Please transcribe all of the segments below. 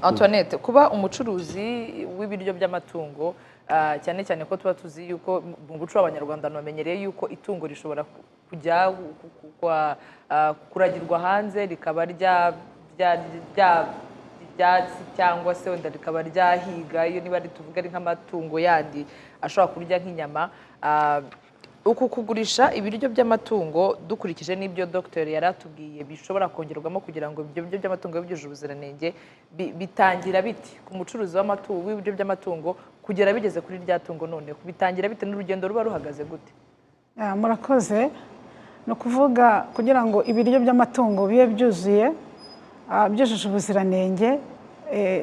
Antoinette, kuba umucuruzi w'ibiryo by'amatungo, cyane cyane ko tuba tuzi yuko mu muco w'Abanyarwanda bamenyereye yuko itungo rishobora kujya kuragirwa hanze, rikaba rya ibyatsi cyangwa se wenda rikaba ryahiga, iyo niba ari tuvuga ari nk'amatungo yandi ashobora kurya nk'inyama. Uku kugurisha ibiryo by'amatungo, dukurikije n'ibyo dogiteri yari atubwiye bishobora kongerwamo kugira ngo ibyo biryo by'amatungo bibe byujuje ubuziranenge, bitangira biti ku mucuruzi w'amatungo, w'ibiryo by'amatungo, kugera bigeze kuri rya tungo noneho bitangira bite, n'urugendo ruba ruhagaze gute? Murakoze. Ni ukuvuga kugira ngo ibiryo by'amatungo bibe byuzuye, byujuje ubuziranenge,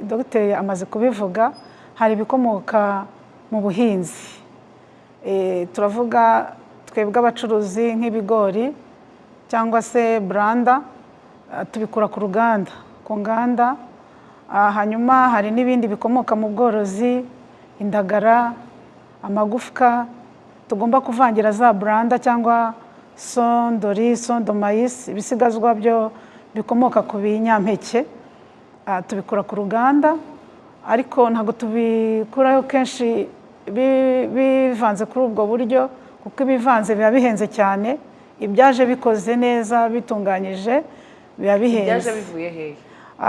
dogiteri amaze kubivuga, hari ibikomoka mu buhinzi. Turavuga twebwe abacuruzi nk'ibigori cyangwa se buranda, tubikura ku ruganda, ku nganda. Hanyuma hari n'ibindi bikomoka mu bworozi, indagara, amagufwa tugomba kuvangira za buranda cyangwa son de riz, son de maïs, ibisigazwa byo bikomoka ku binyampeke. Tubikura ku ruganda, ariko ntabwo tubikurayo kenshi bivanze kuri ubwo buryo, kuko ibivanze biba bihenze cyane. Ibyaje bikoze neza, bitunganyije, biba bihenze. Byaje bivuye hehe?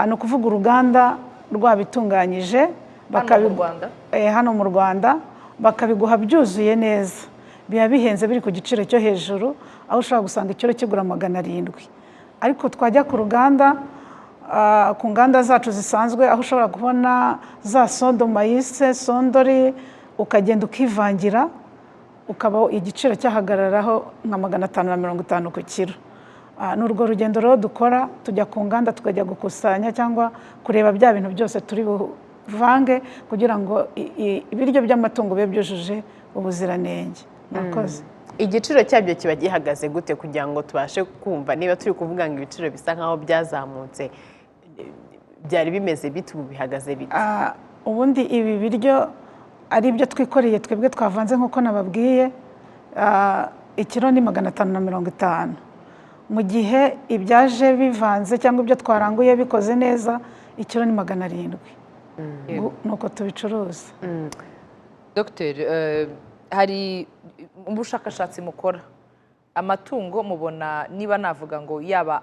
Ni ukuvuga uruganda rwabitunganyije. Hano mu Rwanda? Hano mu Rwanda, bakabiguha byuzuye neza, biba bihenze, biri ku giciro cyo hejuru, aho ushobora gusanga ikiro kigura 700. Ariko twajya ku ruganda, ku nganda zacu zisanzwe, aho ushobora kubona za son de maïs, son de riz, ukagenda ukivangira, ukaba igiciro cyahagararaho nka 550 ku kiro. Ni urwo rugendo rero dukora, tujya ku nganda, tukajya gukusanya cyangwa kureba bya bintu byose turi buvange kugira ngo ibiryo by'amatungo bibe byujuje ubuziranenge. Murakoze. Igiciro cyabyo kiba gihagaze gute, kugira ngo tubashe kumva niba turi kuvuga ngo ibiciro bisa nkaho byazamutse? Byari bimeze bite, ubu bihagaze bite? Ubundi ibi biryo ari ibyo twikoreye twebwe twavanze nk'uko nababwiye, ikiro ni 550, mu gihe ibyaje bivanze cyangwa ibyo twaranguye bikoze neza, ikiro ni 700. Nuko tubicuruza. Dogiteri, hari ubushakashatsi mukora amatungo, mubona niba navuga ngo yaba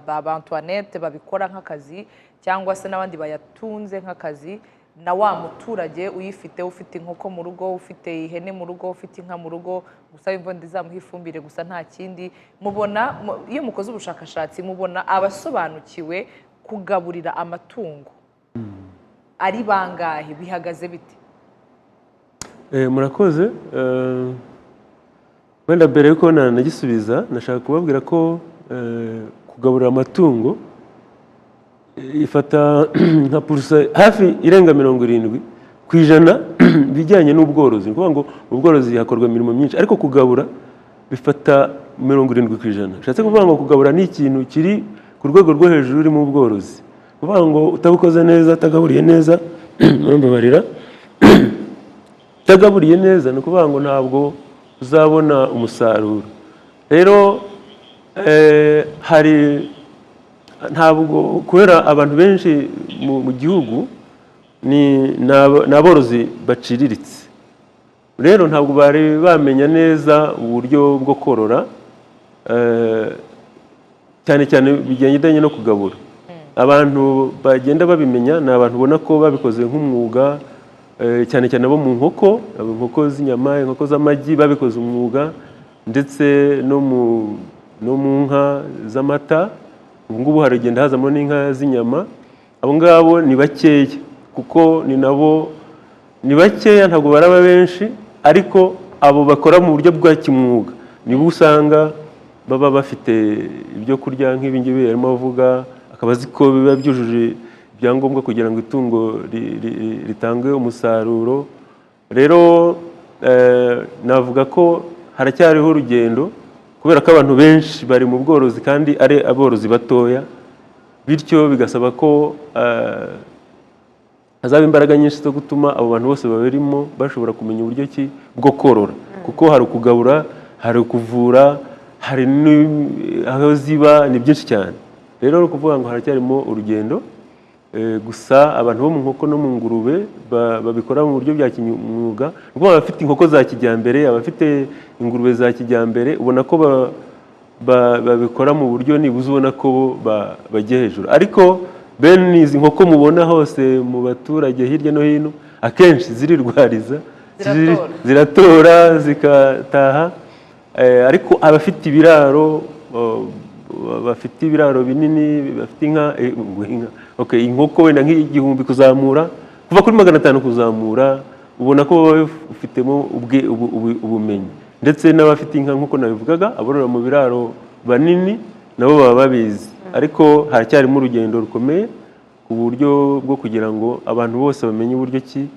ba Antoinette babikora nk'akazi cyangwa se n'abandi bayatunze nk'akazi, na wa muturage uyifite, ufite inkoko mu rugo, ufite ihene mu rugo, ufite inka mu rugo, gusa yumva ndizamuha ifumbire gusa, nta kindi, mubona iyo mukoze ubushakashatsi mubona abasobanukiwe kugaburira amatungo ari bangahe? Bihagaze bite? Murakoze. Wenda mbere yuko nagisubiza, nashaka kubabwira ko kugaburira amatungo ifata nka pourcent hafi irenga 70% bijyanye n'ubworozi. Ni ukuvuga ngo mu bworozi hakorwa imirimo myinshi, ariko kugabura bifata 70%. Bishatse kuvuga ngo kugabura ni ikintu kiri ku rwego rwo hejuru uri mu bworozi. Kuvuga ngo utabukoze neza, utagaburiye neza, murambabarira, utagaburiye neza, ni ukuvuga ngo ntabwo uzabona umusaruro. Rero hari ntabwo kubera abantu benshi mu gihugu ni aborozi baciriritse, rero ntabwo bari bamenya neza uburyo bwo korora, cyane cyane bigendanye no kugabura. Abantu bagenda babimenya ni abantu ubona ko babikoze nk'umwuga, cyane cyane abo mu nkoko, inkoko z'inyama, inkoko z'amagi, babikoze umwuga, ndetse no mu nka z'amata. Ubu ngubu haragenda hazamo n'inka z'inyama. Abo ngabo ni bakeya, kuko ni nabo ni bakeya, ntabwo baraba benshi. Ariko abo bakora mu buryo bwa kimwuga nibo usanga baba bafite ibyo kurya nk'ibi ngibi yarimo avuga, akaba azi ko biba byujuje ibyangombwa kugira ngo itungo ritange umusaruro. Rero navuga ko haracyariho urugendo, kubera ko abantu benshi bari mu bworozi kandi ari aborozi batoya, bityo bigasaba ko hazaba imbaraga nyinshi zo gutuma abo bantu bose babirimo bashobora kumenya uburyo ki bwo korora, kuko hari ukugabura, hari ukuvura, hari aho ziba, ni byinshi cyane. Rero Rero ni ukuvuga ngo haracyarimo urugendo. Gusa abantu bo mu nkoko no mu ngurube babikora mu buryo bya kinyamwuga, ni ukuvuga abafite inkoko za kijyambere, abafite ingurube za kijyambere, ubona ko babikora mu buryo nibuze ubona ko bo bagiye hejuru. Ariko bene izi nkoko mubona hose mu baturage hirya no hino, akenshi zirirwariza, Ziratora. Ziratora zikataha. Ariko abafite ibiraro, bafite ibiraro binini, bafite inka, ngo inka, okay, inkoko wenda nk'igihumbi kuzamura, kuva kuri 500 kuzamura, ubona ko baba bafitemo ubumenyi. Ndetse n'abafite inka, nk'uko nabivugaga, aborora mu biraro banini nabo baba babizi. Ariko haracyarimo urugendo rukomeye ku buryo bwo kugira ngo abantu bose bamenye uburyo ki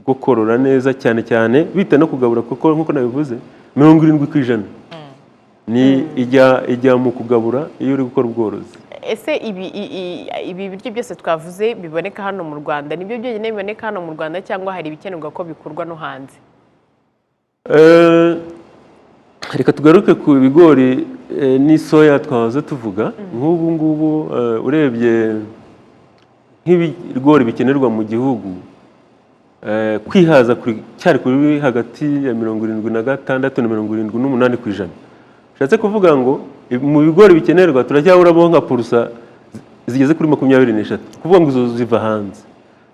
bwo korora neza, cyane cyane bita no kugabura, kuko nk'uko nabivuze, 70% ni ijya mu kugabura iyo uri gukora ubworozi. Ese ibi biryo byose twavuze biboneka hano mu Rwanda, nibyo byonyine biboneka hano mu Rwanda, cyangwa hari ibikenerwa ko bikurwa no hanze? Reka tugaruke ku bigori n'isoya twahoze tuvuga. Nk'ubu ngubu, urebye nk'ibigori bikenerwa mu gihugu, kwihaza cyari kuri hagati ya 76 na 78%. Bishatse kuvuga ngo mu bigori bikenerwa turacyaburamo nka pourcent zigeze kuri 23, kuvuga ngo izo ziva hanze.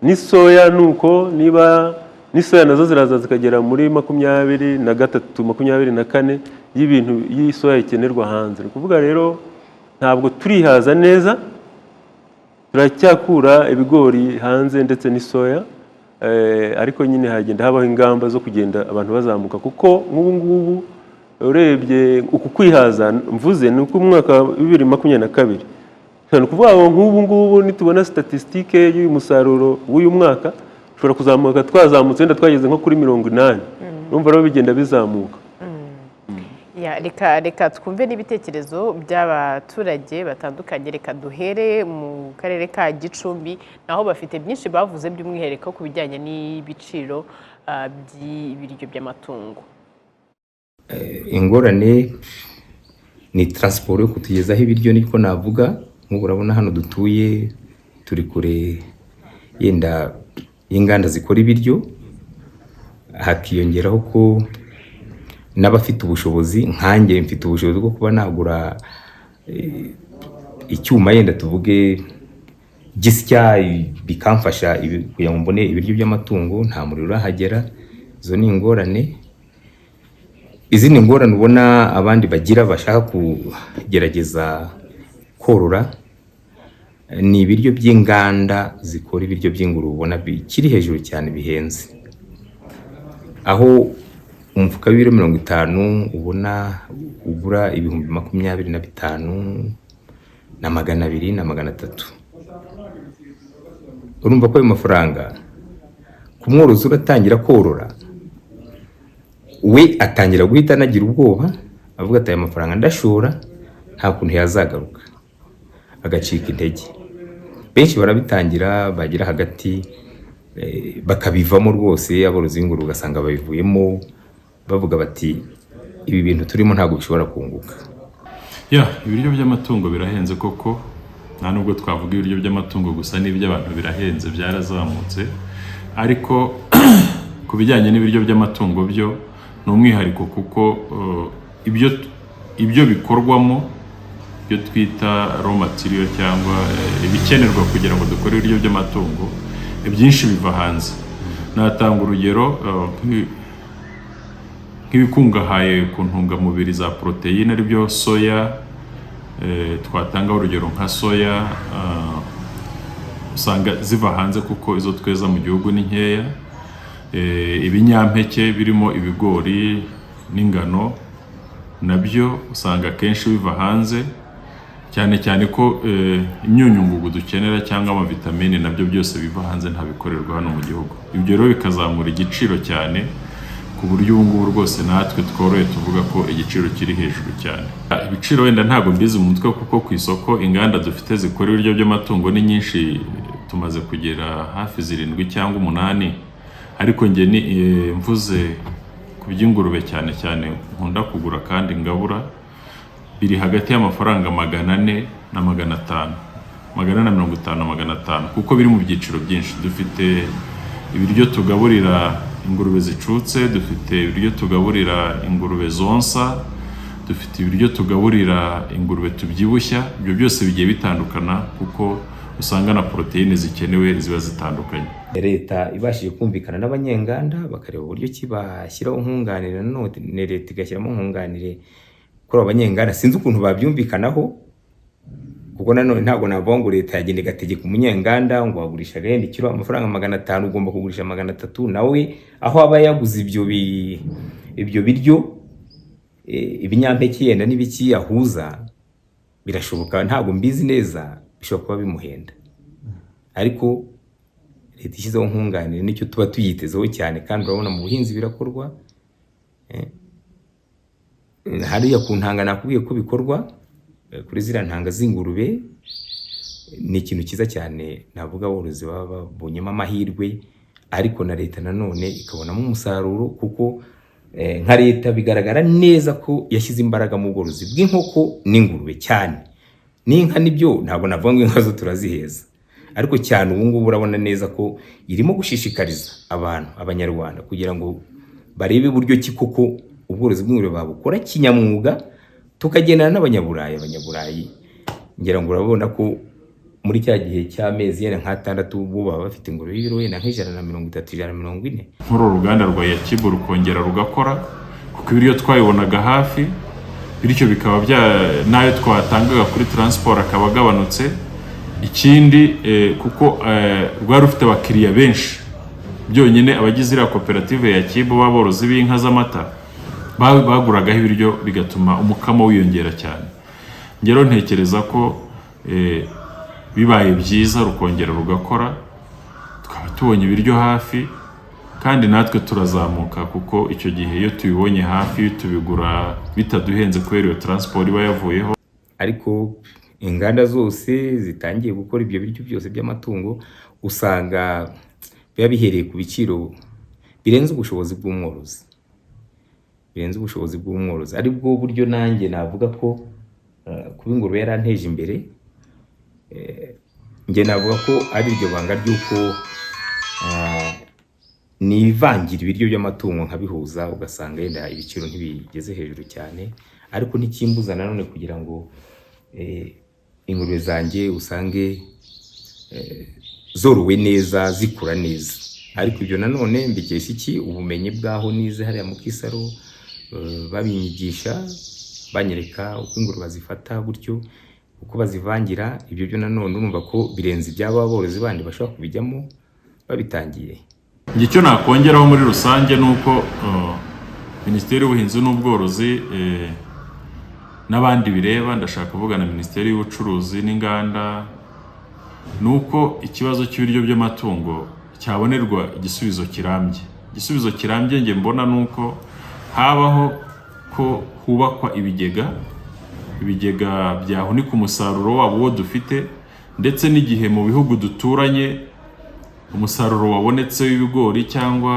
N'isoya ni uko, niba n'isoya nazo ziraza zikagera muri 23, 24 y'ibintu y'isoya ikenerwa hanze. Ni ukuvuga rero ntabwo turihaza neza, turacyakura ibigori hanze ndetse n'isoya. Ariko nyine hagenda habaho ingamba zo kugenda abantu bazamuka, kuko nk'ubu ngubu urebye uku kwihaza mvuze ni uko umwaka wa 2022. Ni ukuvuga ngo nk'ubu ngubu nitubona statistique y'uyu musaruro w'uyu mwaka, ushobora kuzamuka, twazamutse wenda twageze nko kuri 80. Urumva rero bigenda bizamuka. Ya, reka twumve n'ibitekerezo by'abaturage batandukanye. Reka duhere mu karere ka Gicumbi, naho bafite byinshi bavuze, by'umwihariko ku bijyanye n'ibiciro by'ibiryo by'amatungo. Ingorane ni transport yo kutugezaho ibiryo, niko navuga. Nk'ubu urabona hano dutuye turi kure yenda y'inganda zikora ibiryo, hakiyongeraho ko n'abafite ubushobozi, nkanjye mfite ubushobozi bwo kuba nagura icyuma yenda tuvuge gisya, bikamfasha kugira ngo mbone ibiryo by'amatungo, nta muriro urahagera. Izo ni ingorane. Izindi ngorane ubona abandi bagira bashaka kugerageza korora ni ibiryo by'inganda zikora ibiryo by'ingurube, ubona bikiri hejuru cyane, bihenze, aho umufuka w'ibiro 50 ubona ugura 25,200 na 300. Urumva ko ayo mafaranga ku mworozi uratangira korora, we atangira guhita anagira ubwoba, avuga ati: "Aya mafaranga ndashora nta kuntu yazagaruka," agacika intege. Benshi barabitangira, bagera hagati bakabivamo rwose. Aborozi b'ingurube ugasanga babivuyemo, bavuga bati: "Ibi bintu turimo ntabwo bishobora kunguka." Ya, ibiryo by'amatungo birahenze koko. Nta nubwo twavuga ibiryo by'amatungo gusa, n'iby'abantu birahenze, byarazamutse. Ariko ku bijyanye n'ibiryo by'amatungo byo ni umwihariko, kuko ibyo bikorwamo, ibyo twita raw material cyangwa ibikenerwa kugira ngo dukore ibiryo by'amatungo, ibyinshi biva hanze. Natanga urugero nk'ibikungahaye ku ntungamubiri za poroteyine, aribyo soya. Twatanga urugero nka soya, usanga ziva hanze kuko izo tweza mu gihugu ni nkeya. Ibinyampeke birimo ibigori n'ingano nabyo usanga akenshi biva hanze, cyane cyane ko imyunyungugu dukenera cyangwa amavitamine nabyo byose biva hanze, ntabikorerwa hano mu gihugu. Ibyo rero bikazamura igiciro cyane, ku buryo ubu ngubu rwose natwe tworoye tuvuga ko igiciro kiri hejuru cyane. Ibiciro wenda ntabwo mbizi mu mutwe, kuko ku isoko inganda dufite zikora ibiryo by'amatungo ni nyinshi, tumaze kugera hafi zirindwi cyangwa umunani. Ariko njye ni mvuze ku by'ingurube cyane cyane nkunda kugura kandi ngabura, biri hagati y'amafaranga 400 na 500, 450 na 500, kuko biri mu byiciro byinshi. Dufite ibiryo tugaburira ingurube zicutse, dufite ibiryo tugaburira ingurube zonsa, dufite ibiryo tugaburira ingurube tubyibushya. Ibyo byose bigiye bitandukana kuko usanga na poroteyine zikenewe ziba zitandukanye. Leta ibashije kumvikana n'abanyenganda, bakareba uburyo ki bashyiraho nkunganire, nanone leta igashyiramo nkunganire kuri abo banyenganda. Sinzi ukuntu babyumvikanaho, kuko nanone ntabwo navuga ngo leta yagenda igategeka umunyenganda ngo wagurisha agahenda ikiro amafaranga 500, ugomba kugurisha 300. Nawe aho aba yaguze ibyo biryo, ibinyampeke yenda n'ibiki ahuza, birashoboka, ntabwo mbizi neza, bishobora kuba bimuhenda. Ariko leta ishyizeho nkunganire, nicyo tuba tuyitezeho cyane. Kandi urabona mu buhinzi birakorwa. Hariya ku ntanga nakubwiye ko bikorwa, kuri ziriya ntanga z'ingurube ni ikintu cyiza cyane. Navuga aborozi baba babonyemo amahirwe, ariko na leta nanone ikabonamo umusaruro, kuko nka leta bigaragara neza ko yashyize imbaraga mu bworozi bw'inkoko n'ingurube cyane, n'inka nibyo, ntabwo navuga ngo inka zo turaziheza, ariko cyane ubu ngubu urabona neza ko irimo gushishikariza abantu, abanyarwanda, kugira ngo barebe uburyo ki koko ubworozi bw'ingurube babukora kinyamwuga, tukagendana n'abanyaburayi. Abanyaburayi ngira ngo urabona ko muri cya gihe cy'amezi yenda nk'atandatu bo baba bafite ingurube y'ibiro yenda nka 130, 140. Nk'uru ruganda rwa Yakibu rukongera rugakora, kuko ibiryo twabibonaga hafi, bityo bikaba bya n'ayo twatangaga kuri transport akaba agabanutse. Ikindi, kuko rwari rufite abakiriya benshi, byonyine abagize iriya koperative ya Kibu b'aborozi b'inka z'amata baguragaho ibiryo, bigatuma umukamo wiyongera cyane. Ngero ntekereza ko bibaye byiza rukongera rugakora, tukaba tubonye ibiryo hafi, kandi natwe turazamuka, kuko icyo gihe iyo tubibonye hafi tubigura bitaduhenze kubera iyo transport iba yavuyeho. Ariko inganda zose zitangiye gukora ibyo biryo byose by'amatungo, usanga biba bihereye ku biciro birenze ubushobozi bw'umworozi, birenze ubushobozi bw'umworozi. Ari bwo buryo nanjye navuga ko kuba ingurube yaranteje imbere, njye navuga ko ari iryo banga ry'uko nivangira ibiryo by'amatungo nkabihuza, ugasanga yenda ibiciro ntibigeze hejuru cyane, ariko ntikimbuza nanone kugira ngo ingurube zanjye usange zorowe neza, zikura neza. Ariko ibyo nanone mbikesha iki? Ubumenyi bw'aho nize hariya mu Kisaro, babinyigisha, banyereka uko ingurube bazifata gutyo, uko bazivangira. Ibyo byo nanone urumva ko birenze iby'aba borozi bandi bashobora kubijyamo babitangiye. Njye icyo nakongeraho muri rusange ni uko Minisiteri y'Ubuhinzi n'Ubworozi n'abandi bireba, ndashaka kuvuga na Minisiteri y'Ubucuruzi n'Inganda, ni uko ikibazo cy'ibiryo by'amatungo cyabonerwa igisubizo kirambye. Igisubizo kirambye njye mbona ni uko habaho ko hubakwa ibigega, ibigega byahunika umusaruro wabo uwo dufite, ndetse n'igihe mu bihugu duturanye umusaruro wabonetse w'ibigori cyangwa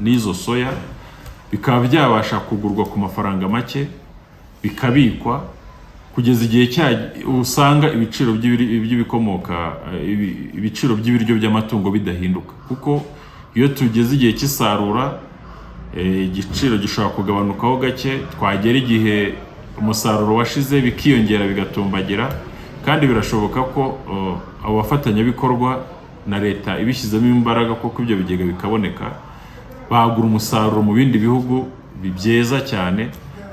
n'izo soya, bikaba byabasha kugurwa ku mafaranga make, bikabikwa kugeza igihe cya usanga ibiciro by'ibikomoka ibiciro by'ibiryo by'amatungo bidahinduka, kuko iyo tugeze igihe cy'isarura, igiciro gishobora kugabanukaho gake, twagera igihe umusaruro washize bikiyongera, bigatumbagira. Kandi birashoboka ko abo bafatanyabikorwa na leta ibishyizemo imbaraga kuko ibyo bigega bikaboneka, bagura umusaruro mu bindi bihugu byeza cyane,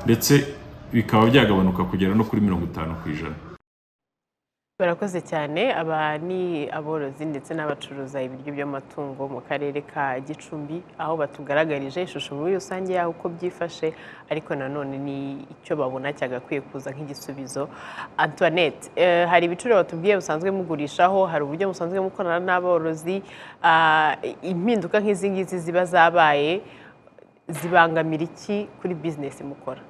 ndetse bikaba byagabanuka kugera no kuri 50%. Barakoze cyane. Aba ni aborozi ndetse n'abacuruza ibiryo by'amatungo mu karere ka Gicumbi, aho batugaragarije ishusho muri rusange y'aho uko byifashe, ariko nanone ni icyo babona cyagakwiye kuza nk'igisubizo. Antoinette, hari ibiciro batubwiye musanzwe mugurishaho, hari uburyo musanzwe mukorana n'aborozi. Impinduka nk'izi ngizi ziba zabaye zibangamira iki kuri bizinesi mukora?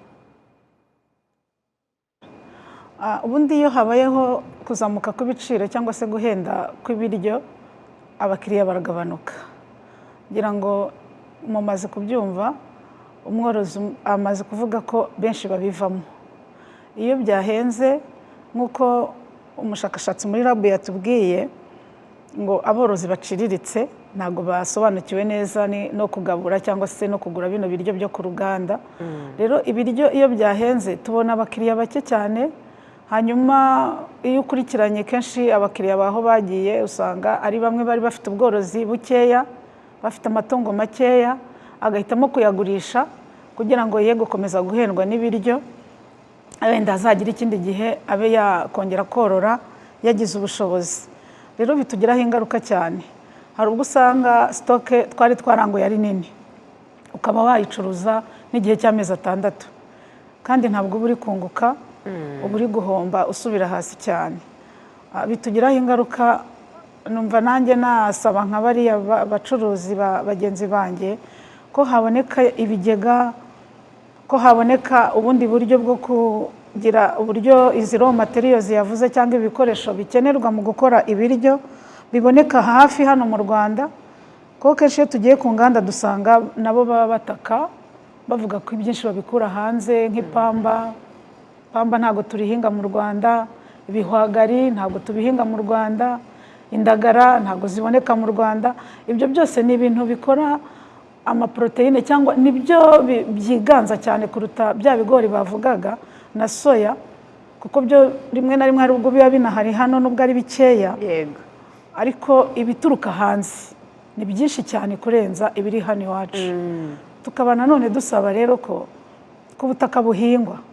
Ubundi iyo habayeho kuzamuka kw'ibiciro cyangwa se guhenda kw'ibiryo, abakiriya baragabanuka. Ngira ngo mumaze kubyumva, umworozi amaze kuvuga ko benshi babivamo iyo byahenze. Nk'uko umushakashatsi muri RAB yatubwiye ngo aborozi baciriritse ntabwo basobanukiwe neza no kugabura cyangwa se no kugura bino biryo byo ku ruganda. Rero ibiryo iyo byahenze tubona abakiriya bake cyane. Hanyuma iyo ukurikiranye kenshi abakiriya baho bagiye, usanga ari bamwe bari bafite ubworozi bukeya, bafite amatungo makeya, agahitamo kuyagurisha kugira ngo ye gukomeza guhendwa n'ibiryo, wenda azagira ikindi gihe abe yakongera korora yagize ubushobozi. Rero bitugiraho ingaruka cyane. Hari ubwo usanga stock twari twaranguye ari nini, ukaba wayicuruza n'igihe cy'amezi 6, kandi ntabwo uba uri kunguka, uba uri guhomba, usubira hasi cyane. Bitugiraho ingaruka. Numva nanjye nasaba nka bariya bacuruzi bagenzi banjye ko haboneka ibigega, ko haboneka ubundi buryo bwo kugira uburyo izi raw materials yavuze cyangwa ibikoresho bikenerwa mu gukora ibiryo biboneka hafi hano mu Rwanda, kuko kenshi iyo tugiye ku nganda dusanga nabo baba bataka bavuga ko ibyinshi babikura hanze, nk'ipamba. Pamba ntabwo turihinga mu Rwanda, ibihwagari ntabwo tubihinga mu Rwanda, indagara ntabwo ziboneka mu Rwanda. Ibyo byose ni ibintu bikora amaporoteyine cyangwa nibyo byiganza cyane kuruta bya bigori bavugaga na soya, kuko byo rimwe na rimwe hari ubwo biba binahari hano nubwo ari bikeya, ariko ibituruka hanze ni byinshi cyane kurenza ibiri hano iwacu. Tukaba nanone dusaba rero ko ku butaka buhingwa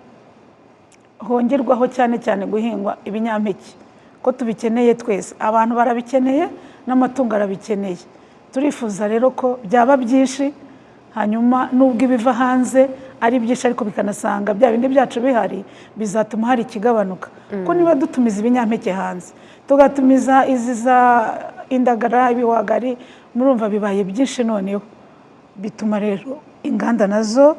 hongerwaho cyane cyane guhingwa ibinyampeke, ko tubikeneye twese, abantu barabikeneye n'amatungo arabikeneye. Turifuza rero ko byaba byinshi, hanyuma nubwo ibiva hanze ari byinshi ariko bikanasanga bya bindi byacu bihari, bizatuma hari ikigabanuka, kuko niba dutumiza ibinyampeke hanze, tugatumiza izi za indagara, ibihwagari, murumva bibaye byinshi. Noneho bituma rero inganda nazo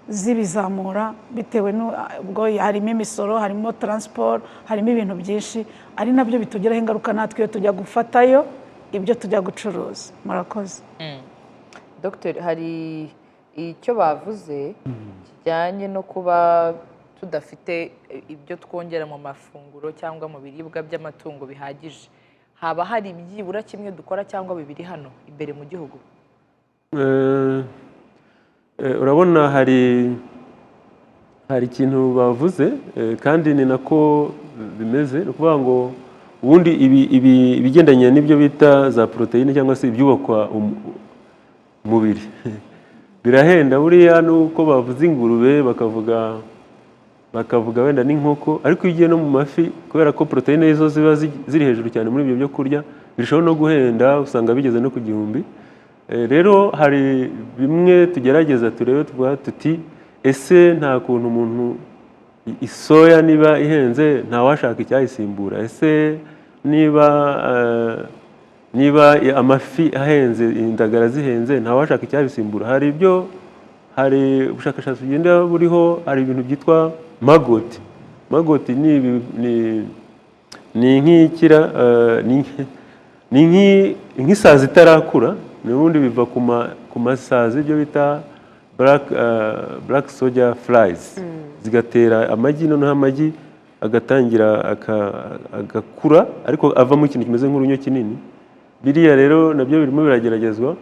zibizamura bitewe n'ubwo harimo imisoro, harimo transport, harimo ibintu byinshi, ari nabyo bitugiraho ingaruka natwe iyo tujya gufatayo ibyo tujya gucuruza. Murakoze. Dogiteri, hari icyo bavuze kijyanye no kuba tudafite ibyo twongera mu mafunguro cyangwa mu biribwa by'amatungo bihagije. Haba hari byibura kimwe dukora cyangwa bibiri hano imbere mu gihugu? Urabona hari ikintu bavuze, kandi ni nako bimeze. Ni ukuvuga ngo ubundi ibigendanye n'ibyo bita za poroteyine cyangwa se ibyubakwa umubiri birahenda. Buriya nuko bavuze ingurube, bakavuga wenda n'inkoko, ariko iyo ugiye no mu mafi, kubera ko poroteyine zo ziba ziri hejuru cyane muri ibyo byo kurya, birushaho no guhenda, usanga bigeze no ku 1000. Rero hari bimwe tugerageza turebe, tuvuga tuti: ese nta kuntu umuntu isoya niba ihenze ntawashaka icyayisimbura? Ese niba amafi ahenze, indagara zihenze, ntawashaka icyabisimbura? Hari ibyo, hari ubushakashatsi bugenda buriho. Hari ibintu byitwa maggot. Maggot ni nk'ikira ni nk'isazi itarakura. N'ubundi biva ku masazi, ibyo bita black soldier flies, zigatera amagi, noneho amagi agatangira agakura, ariko avamo ikintu kimeze nk'urunyo kinini. Biriya rero nabyo birimo birageragezwa,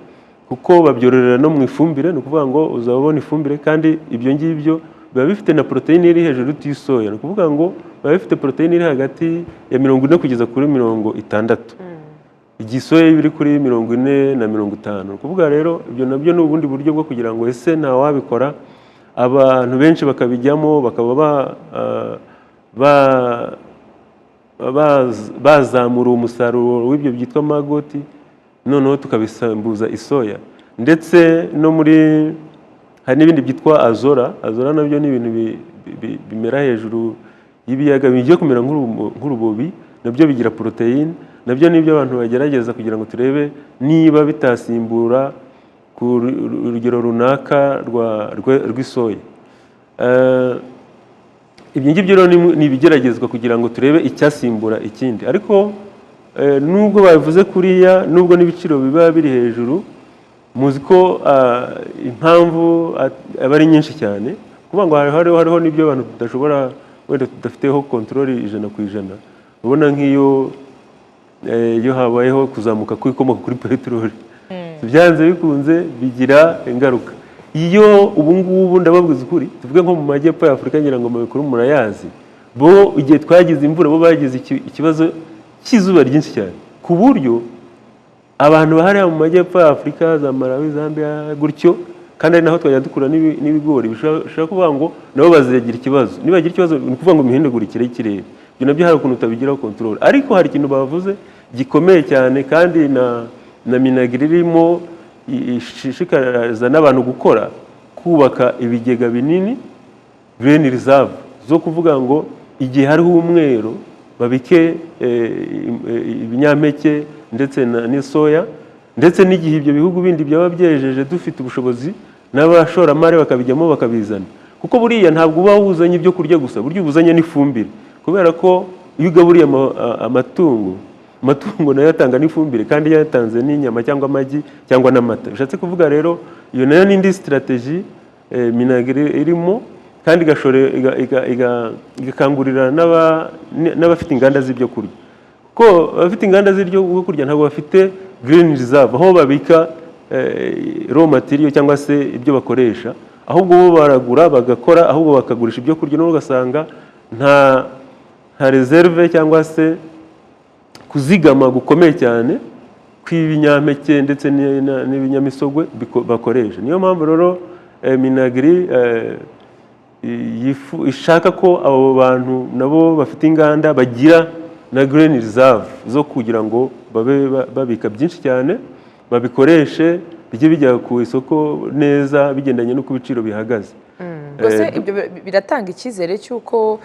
kuko babyororera no mu ifumbire. Ni ukuvuga ngo uzaba ubona ifumbire, kandi ibyo ngibyo biba bifite na poroteyine iri hejuru y'isoya. Ni ukuvuga ngo biba bifite poroteyine iri hagati ya 40 kugeza kuri 60, igihe isoya iba iri kuri 40 na 50. Ni ukuvuga rero ibyo nabyo ni ubundi buryo bwo kugira ngo ese ntawabikora, abantu benshi bakabijyamo, bakaba bazamura umusaruro w'ibyo byitwa maggot, noneho tukabisambuza isoya. Ndetse no muri hari n'ibindi byitwa azolla. Azolla nabyo ni ibintu bimera hejuru y'ibiyaga, bigiye kumera nk'urubobi, nabyo bigira poroteyine. Nabyo ni ibyo abantu bagerageza kugira ngo turebe niba bitasimbura ku rugero runaka rw'isoya. Ibyo ngibyo rero ni ibigeragezwa kugira ngo turebe icyasimbura ikindi. Ariko nubwo babivuze kuriya, nubwo n'ibiciro biba biri hejuru, muzi ko impamvu aba ari nyinshi cyane, kuvuga ngo hariho n'ibyo abantu tudashobora. wenda tudafiteho contrôle 100%. Ubona nk'iyo iyo habayeho kuzamuka kw'ibikomoka kuri peteroli, byanze bikunze bigira ingaruka. Iyo ubu ngubu, ndababwiza ukuri, tuvuge nko mu majyepfo ya Afurika, ngira ngo amakuru murayazi, bo igihe twagize imvura, bo bagize ikibazo cy'izuba ryinshi cyane, ku buryo abantu bahariya mu majyepfo ya Afurika, za Malawi, Zambia gutyo, kandi ari naho twajya dukura n'ibigori, bishobora kuvuga ngo nabo bazagira ikibazo. Nibagira ikibazo, ni ukuvuga ngo imihindagurikire y'ikirere, ibyo nabyo hari ukuntu utabigiraho contrôle. Ariko hari ikintu bavuze gikomeye cyane, kandi na MINAGRI irimo ishishikariza n'abantu gukora, kubaka ibigega binini, grain reserve, zo kuvuga ngo igihe hariho umwero babike ibinyampeke ndetse n'isoya, ndetse n'igihe ibyo bihugu bindi byaba byejeje, dufite ubushobozi n'abashoramari bakabijyamo bakabizana. Kuko buriya ntabwo uba wuzanye ibyo kurya gusa, burya uba uzanye n'ifumbire, kubera ko iyo ugaburiye amatungo, amatungo nayo atanga n'ifumbire, kandi yatanze n'inyama cyangwa amagi cyangwa n'amata. Bishatse kuvuga rero iyo nayo ni indi stratégie MINAGRI irimo, kandi igakangurira n'abafite inganda z'ibyo kurya, kuko abafite inganda z'ibyo kurya ntabwo bafite green reserve aho babika raw material cyangwa se ibyo bakoresha, ahubwo bo baragura bagakora, ahubwo bakagurisha ibyo kurya, noneho ugasanga nta réserve cyangwa se kuzigama gukomeye cyane kw'ibinyampeke ndetse n'ibinyamisogwe bakoresha. Niyo mpamvu rero MINAGRI ishaka ko abo bantu nabo bafite inganda bagira na grain reserve zo kugira ngo babe babika byinshi cyane, babikoreshe, bijye bijya ku isoko neza bigendanye n'uko ibiciro bihagaze. Rwose ibyo biratanga icyizere cy'uko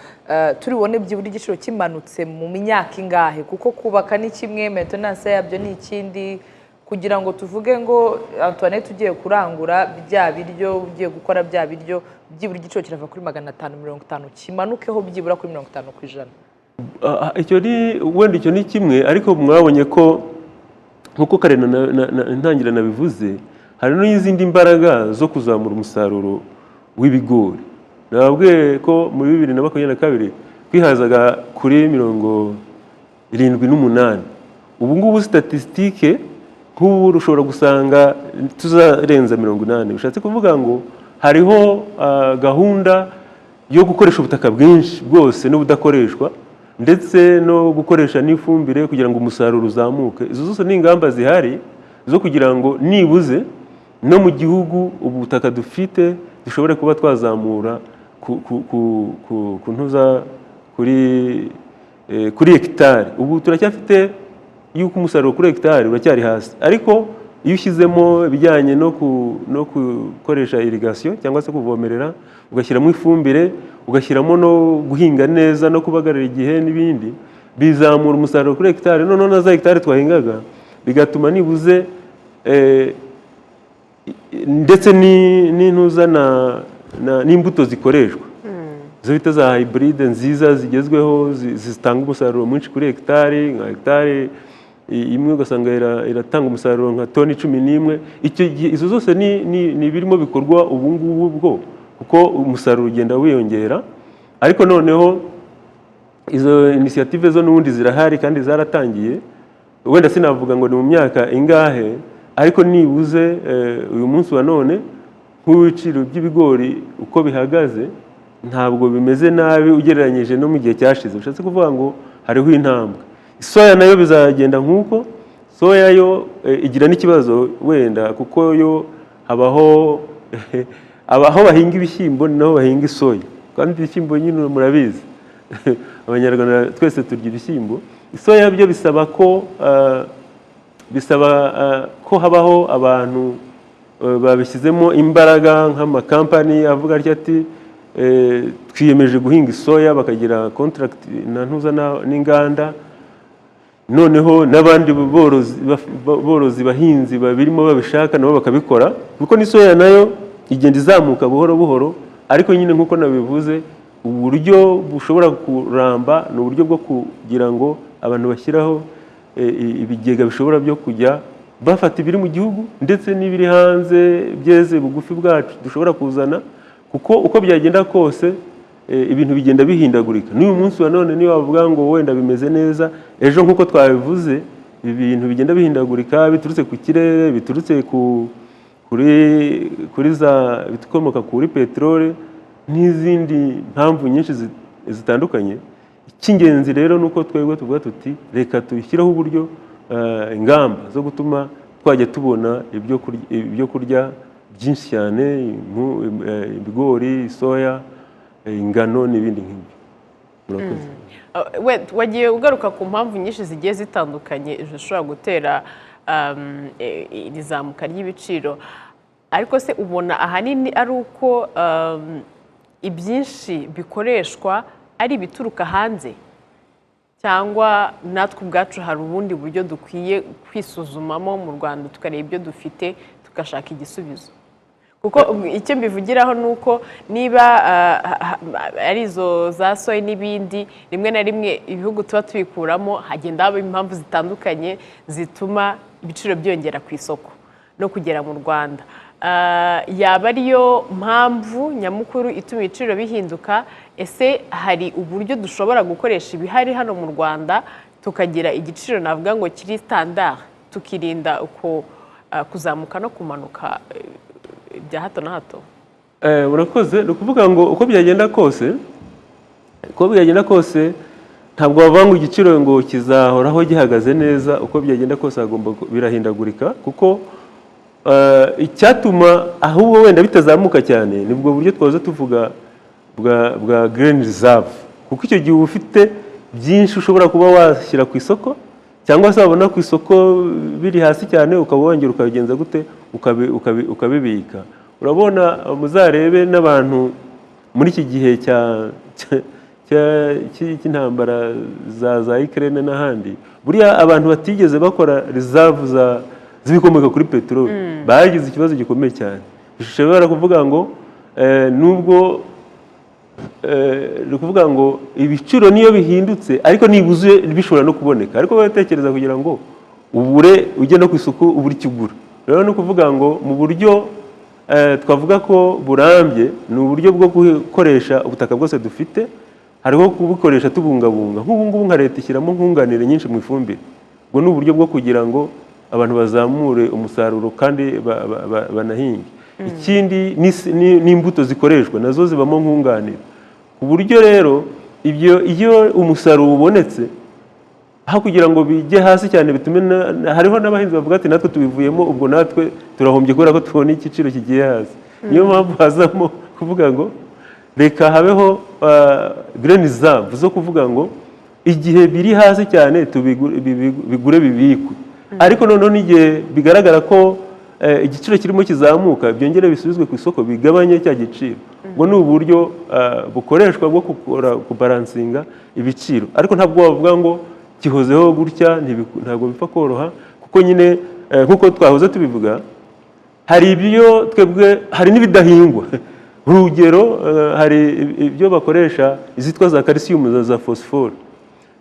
turi bubone byibura igiciro kimanutse mu myaka ingahe? Kuko kubaka ni kimwe, maintenance yabyo ni ikindi. Kugira ngo tuvuge ngo Antoinette ugiye kurangura bya biryo, ugiye gukora bya biryo, byibura igiciro kirava kuri 550 kimanukeho byibura kuri 50%. Ah, icyo ni wenda icyo ni kimwe, ariko mwabonye ko nk'uko kare ntangira nabivuze, hari n'izindi mbaraga zo kuzamura umusaruro w'ibigori. Nababwiye ko muri 2022 twihazaga kuri 78. Ubu ngubu statistique nk'ubu ushobora gusanga tuzarenza 80. Bishatse kuvuga ngo hariho gahunda yo gukoresha ubutaka bwinshi bwose n'ubudakoreshwa, ndetse no gukoresha n'ifumbire kugira ngo umusaruro uzamuke. Izo zose ni ingamba zihari zo kugira ngo nibuze no mu gihugu ubutaka dufite dushobore kuba twazamura ku ntuza kuri hegitari. Ubu turacyafite yuko umusaruro kuri hegitari uracyari hasi, ariko iyo ushyizemo ibijyanye no gukoresha irrigation cyangwa se kuvomerera, ugashyiramo ifumbire, ugashyiramo no guhinga neza no kubagarira igihe n'ibindi, bizamura umusaruro kuri hegitari. Noneho na za hegitari twahingaga bigatuma nibuze ndetse n'intuza n'imbuto zikoreshwa, izo bita za hybride nziza zigezweho, zitanga umusaruro mwinshi kuri hegitari, nka hegitari imwe ugasanga iratanga umusaruro nka toni 11. Icyo gihe izo zose ni ibirimo bikorwa ubu ngubu bwo, kuko umusaruro ugenda wiyongera. Ariko noneho izo initiative zo n'ubundi zirahari kandi zaratangiye. Wenda sinavuga ngo ni mu myaka ingahe, ariko nibuze uyu munsi wa none nk'ibiciro by'ibigori uko bihagaze ntabwo bimeze nabi ugereranyije no mu gihe cyashize. Bishatse kuvuga ngo hariho intambwe. Soya nayo bizagenda nk'uko. Soya yo igira n'ikibazo wenda, kuko yo habaho aho bahinga ibishyimbo ni naho bahinga isoya, kandi ibishyimbo nyine murabizi, Abanyarwanda twese turya ibishyimbo. Isoya byo bisaba ko habaho abantu babishyizemo imbaraga, nk'amakampani avuga atya ati "Twiyemeje guhinga isoya", bakagira contract na ntuza n'inganda, noneho n'abandi borozi bahinzi babirimo babishaka nabo bakabikora, kuko n'isoya nayo igenda izamuka buhoro buhoro. Ariko nyine nk'uko nabivuze, uburyo bushobora kuramba ni uburyo bwo kugira ngo abantu bashyiraho ibigega bishobora byo kujya bafata ibiri mu gihugu ndetse n'ibiri hanze byeze bugufi bwacu dushobora kuzana, kuko uko byagenda kose. ibintu bigenda bihindagurika. N'uyu munsi wa none niyo wavuga ngo wenda bimeze neza, ejo nk'uko twabivuze, ibintu bigenda bihindagurika biturutse ku kirere, biturutse ku kuri kuri za bikomoka kuri peteroli n'izindi mpamvu nyinshi zitandukanye. Icy'ingenzi rero ni uko twebwe tuvuga tuti reka tubishyireho uburyo, ingamba zo gutuma twajya tubona ibyo kurya byinshi cyane, ibigori, soya, ingano n'ibindi nk'ibyo. Murakoze. Wagiye ugaruka ku mpamvu nyinshi zigiye zitandukanye zishobora gutera iri zamuka ry'ibiciro, ariko se ubona ahanini ari uko ibyinshi bikoreshwa ari ibituruka hanze, cyangwa natwe ubwacu hari ubundi buryo dukwiye kwisuzumamo mu Rwanda, tukareba ibyo dufite, tugashaka igisubizo? Kuko icyo mbivugiraho ni uko niba ari izo za soya n'ibindi, rimwe na rimwe ibihugu tuba tubikuramo hagenda haba impamvu zitandukanye zituma ibiciro byiyongera ku isoko no kugera mu Rwanda. Yaba ariyo mpamvu nyamukuru ituma ibiciro bihinduka? Ese hari uburyo dushobora gukoresha ibihari hano mu Rwanda tukagira igiciro navuga ngo kiri standard, tukirinda uko kuzamuka no kumanuka bya hato na hato? Murakoze. Ni ukuvuga ngo uko byagenda kose ntabwo bavuga ngo igiciro ngo kizahoraho gihagaze neza. Uko byagenda kose hagomba birahindagurika, kuko icyatuma ahubwo wenda bitazamuka cyane nibwo buryo twahoze tuvuga bwa grain reserve, kuko icyo gihe uba ufite byinshi ushobora kuba washyira ku isoko, cyangwa se wabona ku isoko biri hasi cyane ukaba wongera ukabigenza gute, ukabibika. Urabona, muzarebe n'abantu muri iki gihe cy'intambara za Ukraine n'ahandi, buriya abantu batigeze bakora reserve z'ibikomoka kuri peteroli bagize ikibazo gikomeye cyane. Bishobora kuvuga ngo nubwo ni ukuvuga ngo ibiciro niyo bihindutse, ariko nibuze bishobora no kuboneka, ariko wowe tekereza kugira ngo ubure, ujye no ku isoko ubure icyo ugura. Rero ni ukuvuga ngo mu buryo twavuga ko burambye ni uburyo bwo gukoresha ubutaka bwose dufite, hariho kubukoresha tubungabunga. Nk'ubu ngubu nka leta ishyiramo nkunganire nyinshi mu ifumbire. Ubwo ni uburyo bwo kugira ngo abantu bazamure umusaruro kandi banahinge. Ikindi n'imbuto zikoreshwa nazo zibamo nkunganire, ku buryo rero ibyo iyo umusaruro ubonetse, aho kugira ngo bijye hasi cyane bitume hariho n'abahinzi bavuga ati natwe tubivuyemo, ubwo natwe turahombye kubera ko tubona igiciro kigiye hasi. Niyo mpamvu hazamo kuvuga ngo reka habeho grain reserve zo kuvuga ngo igihe biri hasi cyane bigure bibikwe, ariko noneho n'igihe bigaragara ko igiciro kirimo kizamuka, byongere bisubizwe ku isoko bigabanye cya giciro. Ubwo ni uburyo bukoreshwa bwo gukora kubalancinga ibiciro, ariko ntabwo wavuga ngo gihozeho gutya, ntabwo bipfa koroha, kuko nyine nk'uko twahoze tubivuga, hari ibyo twebwe, hari n'ibidahingwa. Urugero, hari ibyo bakoresha izitwa za calcium, za phosphore.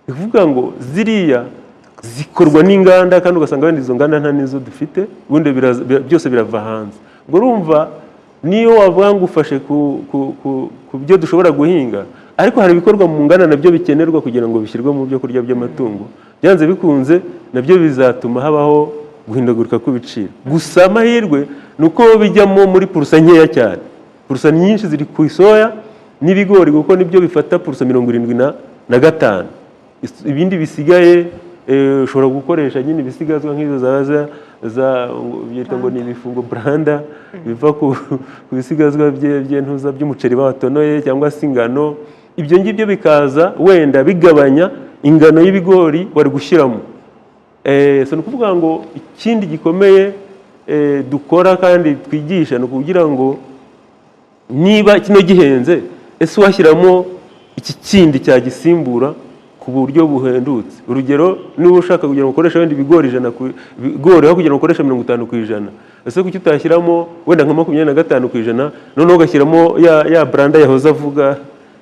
Ni ukuvuga ngo ziriya zikorwa n'inganda, kandi ugasanga wenda izo nganda nta n'izo dufite, ubundi byose birava hanze. Ubwo urumva niyo wavuga ngo ufashe ku byo dushobora guhinga, ariko hari ibikorwa mu nganda nabyo bikenerwa kugira ngo bishyirwe mu byo kurya by'amatungo, byanze bikunze nabyo bizatuma habaho guhindagurika kw'ibiciro. Gusa amahirwe ni uko bijyamo muri pourcent nkeya cyane. Pourcent nyinshi ziri ku isoya n'ibigori, kuko nibyo bifata pourcent 75. Ibindi bisigaye ushobora gukoresha nyine ibisigazwa nk'izo za byitwa ngo ni ibifungo branda biva ku bisigazwa by'intuza by'umuceri bawutonoye cyangwa se ingano. Ibyo ngibyo bikaza wenda bigabanya ingano y'ibigori wari gushyiramo. So ni ukuvuga ngo ikindi gikomeye dukora kandi twigisha ni ukugira ngo niba kino gihenze, ese washyiramo iki kindi cyagisimbura ku buryo buhendutse? Urugero, niba ushaka kugira ngo ukoreshe wenda ibigori 100 ku ibigori, aho kugira ngo ukoreshe 50%, ese kuki utashyiramo wenda nka 25%, noneho ugashyiramo ya branda yahoze avuga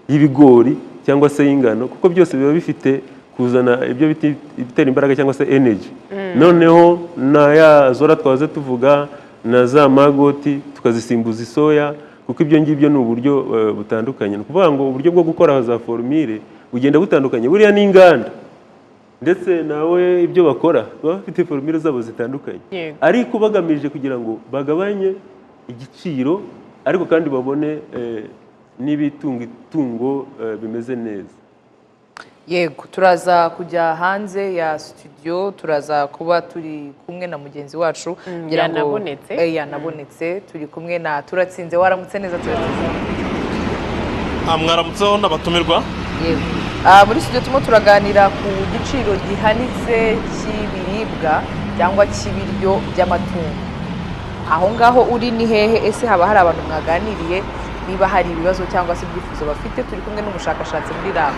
y'ibigori cyangwa se y'ingano, kuko byose biba bifite kuzana ibyo bita ibitera imbaraga cyangwa se energy, noneho na ya azolla twahoze tuvuga na za maggot tukazisimbuza isoya, Kuko ibyo ngibyo ni uburyo butandukanye. Ni ukuvuga ngo uburyo bwo gukora za formule bugenda butandukanye. Buriya n'inganda ndetse nawe ibyo bakora baba bafite formule zabo zitandukanye, ariko bagamije kugira ngo bagabanye igiciro, ariko kandi babone n'ibitunga itungo bimeze neza. Yego, turaza kujya hanze ya studio, turaza kuba turi kumwe na mugenzi wacu ngira ngo- Yanabonetse. Yanabonetse. Turi kumwe na Turatsinze. Waramutse neza, Turatsinze? Mwaramutseho n'abatumirwa. Yego. Muri studio turimo turaganira ku giciro gihanitse cy'ibiribwa cyangwa cy'ibiryo by'amatungo. Aho ngaho uri ni hehe? Ese haba hari abantu mwaganiriye, niba hari ibibazo cyangwa se ibyifuzo bafite? Turi kumwe n'umushakashatsi muri RAB.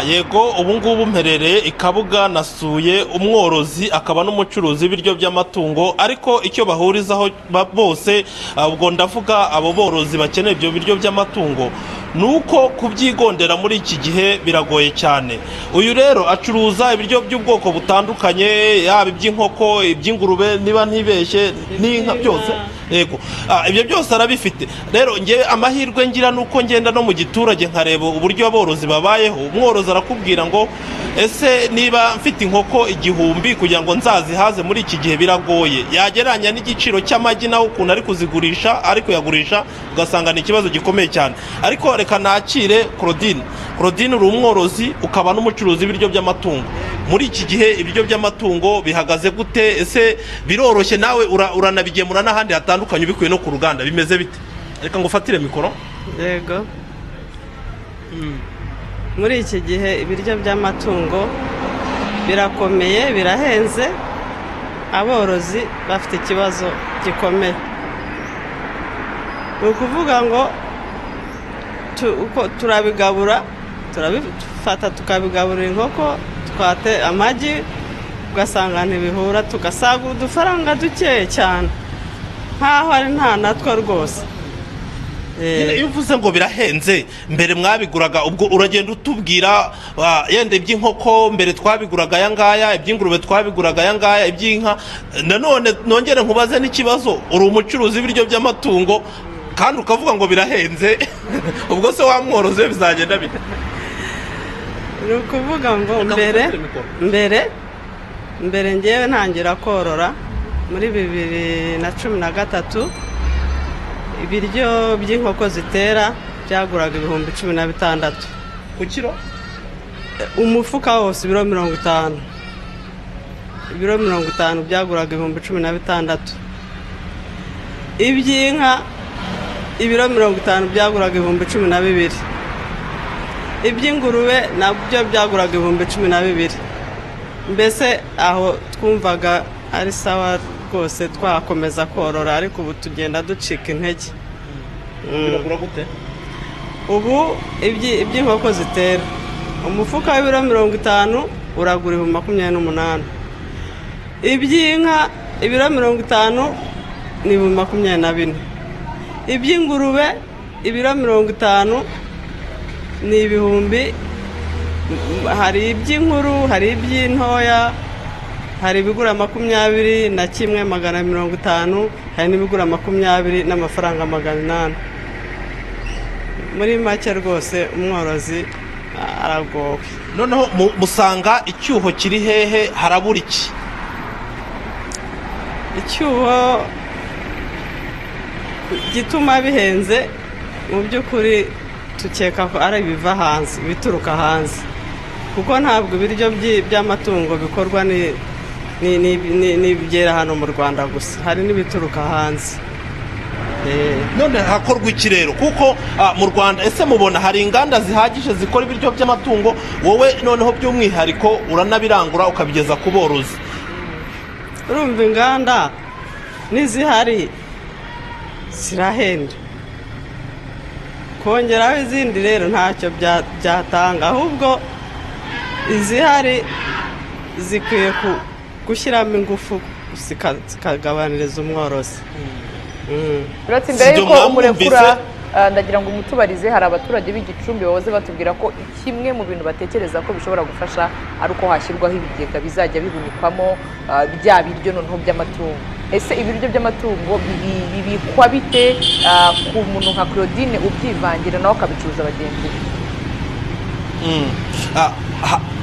Yego, ubu ngubu mperereye i Kabuga, nasuye umworozi akaba n'umucuruzi w'ibiryo by'amatungo, ariko icyo bahurizaho bose, ubwo ndavuga abo borozi bakeneye ibyo biryo by'amatungo, ni uko kubyigondera muri iki gihe biragoye cyane. Uyu rero acuruza ibiryo by'ubwoko butandukanye, yaba iby'inkoko, iby'ingurube, niba ntibeshye n'inka, byose. Yego. Ibyo byose arabifite. Rero ngewe amahirwe ngira ni uko ngenda no mu giturage nkareba uburyo aborozi babayeho. Umworozi arakubwira ngo: "Ese niba mfite inkoko 1000, kugira ngo nzazihaze muri iki gihe biragoye." Yagereranya n'igiciro cy'amagi nawe ukuntu ari kuzigurisha, ari kuyagurisha, ugasanga ni ikibazo gikomeye cyane. Ariko reka nakire Claudine. Claudine, uri umworozi ukaba n'umucuruzi w'ibiryo by'amatungo. Muri iki gihe ibiryo by'amatungo bihagaze gute? Ese biroroshye? Nawe uranabigemura n'ahandi hatandukanye ubikuye no ku ruganda, bimeze bite? Reka ngufatire mikoro. Yego, muri iki gihe ibiryo by'amatungo birakomeye, birahenze, aborozi bafite ikibazo gikomeye. Ni ukuvuga ngo uko turabigabura, turabifata tukabigaburira inkoko, twate amagi ugasanga ntibihura, tugasagura udufaranga dukeya cyane, nk'aho ari nta natwo rwose. Nyine iyo uvuze ngo birahenze, mbere mwabiguraga, ubwo uragenda utubwira, yenda iby'inkoko mbere twabiguraga aya ngaya, iby'ingurube twabiguraga aya ngaya, iby'inka nanone. Nongere nkubaze n'ikibazo: uri umucuruzi w'ibiryo by'amatungo kandi ukavuga ngo birahenze, ubwo se wa mworozi we bizagenda bite? Ni ukuvuga ngo Reka mbere ngufatire mikoro. Mbere ngewe ntangira korora muri 2013, ibiryo by'inkoko zitera byaguraga 16,000. Ku kiro? Umufuka wose, ibiro 50, ibiro 50 byaguraga 16,000. Iby'inka, ibiro 50 byaguraga 12,000. Iby'ingurube nabyo byaguraga 12,000. Mbese aho twumvaga ari sawa rwose, twakomeza korora, ariko ubu tugenda ducika intege. Biragura gute? Ubu iby'inkoko zitera, umufuka w'ibiro 50 uragura 28,000. Iby'inka, ibiro 50 ni 24,000. Iby'ingurube, ibiro 50 ni ibihumbi, hari iby'inkuru, hari iby'intoya, hari ibigura 21,150, hari n'ibigura 20 n'amafaranga 800. Muri make rwose umworozi aragowe. Noneho musanga icyuho kiri hehe? Harabura iki? Icyuho gituma bihenze, mu by'ukuri tukeka ko ari ibiva hanze, ibituruka hanze, kuko ntabwo ibiryo by'amatungo bikorwa n'ibyera hano mu Rwanda gusa, hari n'ibituruka hanze. None hakorwa iki rero? Kuko mu Rwanda, ese mubona hari inganda zihagije zikora ibiryo by'amatungo? Wowe noneho by'umwihariko uranabirangura ukabigeza ku borozi. Urumva, inganda n'izihari zirahenda, kongeraho izindi rero ntacyo byatanga, ahubwo izihari zikwiye gushyiramo ingufu zikagabaniriza umworozi. Uretse mbere Si ibyo yuko mwamwumvise? umurekura, ndagira ngo umutubarize. Hari abaturage b'i Gicumbi bahoze batubwira ko kimwe mu bintu batekereza ko bishobora gufasha ari uko hashyirwaho ibigega bizajya bihunikwamo bya biryo noneho by'amatungo. Ese ibiryo by'amatungo bibikwa bite, ku muntu nka Claudine ubyivangira nawe akabicuruza bagenzi be?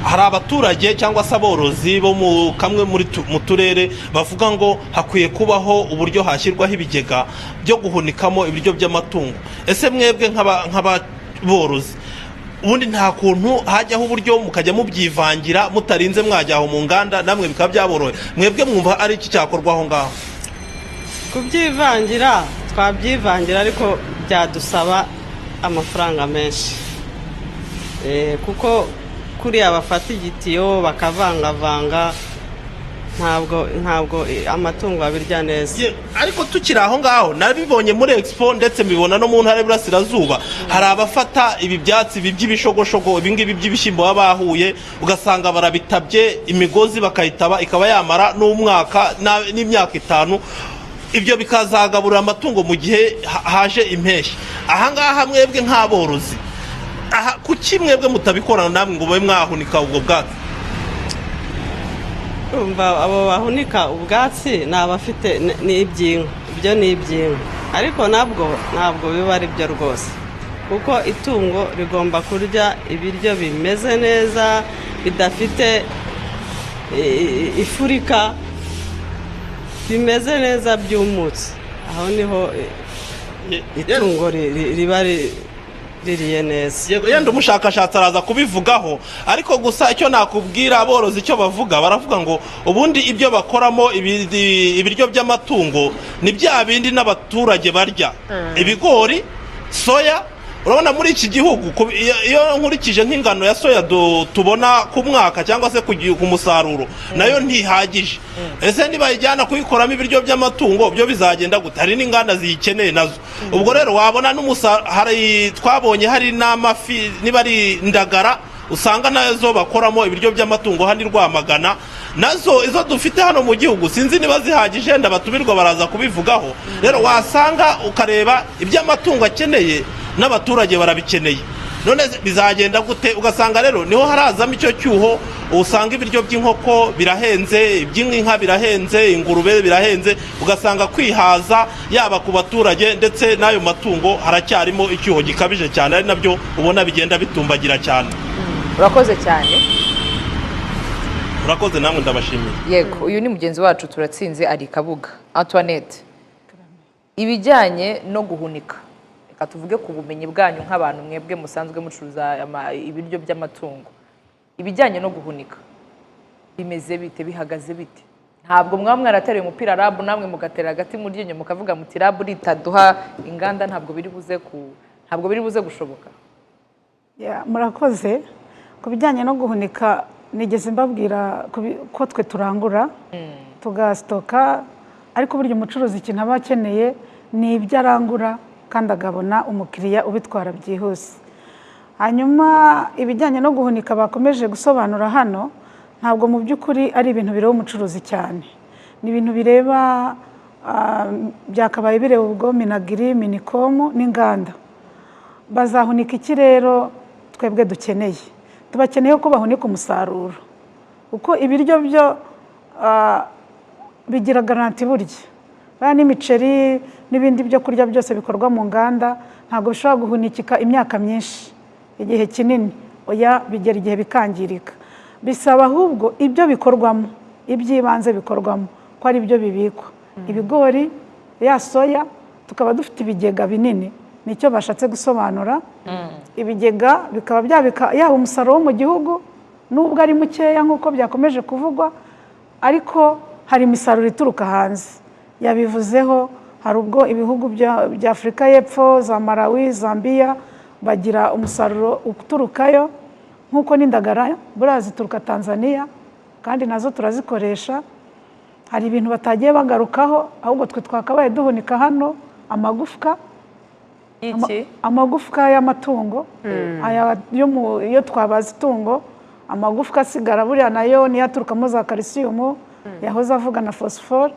Hari abaturage cyangwa se aborozi bo mu kamwe muri mu turere bavuga ngo hakwiye kubaho uburyo hashyirwaho ibigega byo guhunikamo ibiryo by'amatungo. Ese mwebwe nk'aborozi, ubundi nta kuntu hajyaho uburyo mukajya mubyivangira mutarinze mwajya aho mu nganda, namwe bikaba byaboroheye? Mwebwe mwumva ari iki cyakorwa aho ngaho? Kubyivangira twabyivangira, ariko byadusaba amafaranga menshi, kuko kuriya bafata igitiyo bakavangavanga, ntabwo amatungo abirya neza. Ariko tukiri aho ngaho, nabibonye muri expo ndetse mbibona no mu ntara y'Iburasirazuba, hari abafata ibi byatsi, ibi by'ibishogoshogo, ibi ngibi by'ibishyimbo baba bahuye, ugasanga barabitabye imigozi, bakayitaba ikaba yamara n'umwaka n'imyaka 5, ibyo bikazagaburira amatungo mu gihe haje impeshyi. Aha ngaha mwebwe nk'aborozi, aha kuki mwebwe mutabikorana namwe ngo mube mwahunika ubwo bwatsi? Urumva abo bahunika ubwatsi ni abafite ni iby'inka, ibyo ni iby'inka, ariko nabwo ntabwo biba ari byo rwose, kuko itungo rigomba kurya ibiryo bimeze neza, bidafite ifurika, bimeze neza, byumutse. Aho niho itungo riba ririye neza. Yego, yenda umushakashatsi araza kubivugaho, ariko gusa icyo nakubwira, aborozi icyo bavuga, baravuga ngo ubundi ibyo bakoramo ibiryo by'amatungo ni bya bindi n'abaturage barya: ibigori, soya. Urabona muri iki gihugu, iyo nkurikije nk'ingano ya soya tubona ku mwaka cyangwa se ku musaruro, nayo ntihagije. Ese nibayijyana kuyikoramo ibiryo by'amatungo byo bizagenda gute? Hari n'inganda ziyikeneye nazo. Ubwo rero wabona hari twabonye hari n'amafi, niba ari indagara, usanga nazo bakoramo ibiryo by'amatungo hano i Rwamagana. Nazo izo dufite hano mu gihugu sinzi niba zihagije, wenda abatumirwa baraza kubivugaho. Rero wasanga ukareba ibyo amatungo akeneye n'abaturage barabikeneye, none bizagenda gute? Ugasanga rero niho harazamo icyo cyuho, usanga ibiryo by'inkoko birahenze, iby'inka birahenze, ingurube birahenze, ugasanga kwihaza yaba ku baturage ndetse n'ayo matungo haracyarimo icyuho gikabije cyane, ari nabyo ubona bigenda bitumbagira cyane. Urakoze cyane. Urakoze namwe, ndabashimiye. Yego, uyu ni mugenzi wacu Turatsinze ari Kabuga Antoinette. Ibijyanye no guhunika, reka tuvuge ku bumenyi bwanyu nk'abantu mwebwe musanzwe mucuruza ibiryo by'amatungo. Ibijyanye no guhunika bimeze bite? Bihagaze bite? Ntabwo mwaba mwaratereye umupira RAB, namwe mugatera hagati mu ryinyo mukavuga muti: "RAB ritaduha inganda ntabwo biri buze gushoboka"? Ya, murakoze. Ku bijyanye no guhunika, nigeze mbabwira ko twe turangura tugasitoka, ariko burya umucuruzi ikintu aba akeneye ni ibyo arangura kandi akabona umukiriya ubitwara byihuse. Hanyuma ibijyanye no guhunika bakomeje gusobanura hano, ntabwo mu by'ukuri ari ibintu bireba umucuruzi cyane, ni ibintu bireba, byakabaye bireba ubwo MINAGRI, MINICOM n'inganda. Bazahunika iki rero twebwe dukeneye? Tubakeneye ko bahunika umusaruro, kuko ibiryo byo bigira garantie. Burya buriya n'imiceri n'ibindi byo kurya byose bikorwa mu nganda ntabwo bishobora guhunikika imyaka myinshi, igihe kinini, oya, bigera igihe bikangirika. Bisaba ahubwo ibyo bikorwamo, iby'ibanze bikorwamo, ko ari byo bibikwa: ibigori, ya soya, tukaba dufite ibigega binini. Nicyo bashatse gusobanura. Ibigega bikaba byabika yaba umusaruro wo mu gihugu, nubwo ari mukeya nk'uko byakomeje kuvugwa, ariko hari imisaruro ituruka hanze yabivuzeho. Hari ubwo ibihugu bya Afurika y'Epfo, za Malawi, Zambia, bagira umusaruro uturukayo, nk'uko n'indagara buriya zituruka Tanzania kandi nazo turazikoresha. Hari ibintu batagiye bagarukaho, ahubwo twe twakabaye duhunika hano: amagufwa. Iki? Amagufwa y'amatungo aya iyo twabaze itungo, amagufwa asigara buriya nayo niyo aturukamo za kalisiyumu yahoze avuga na phosphore,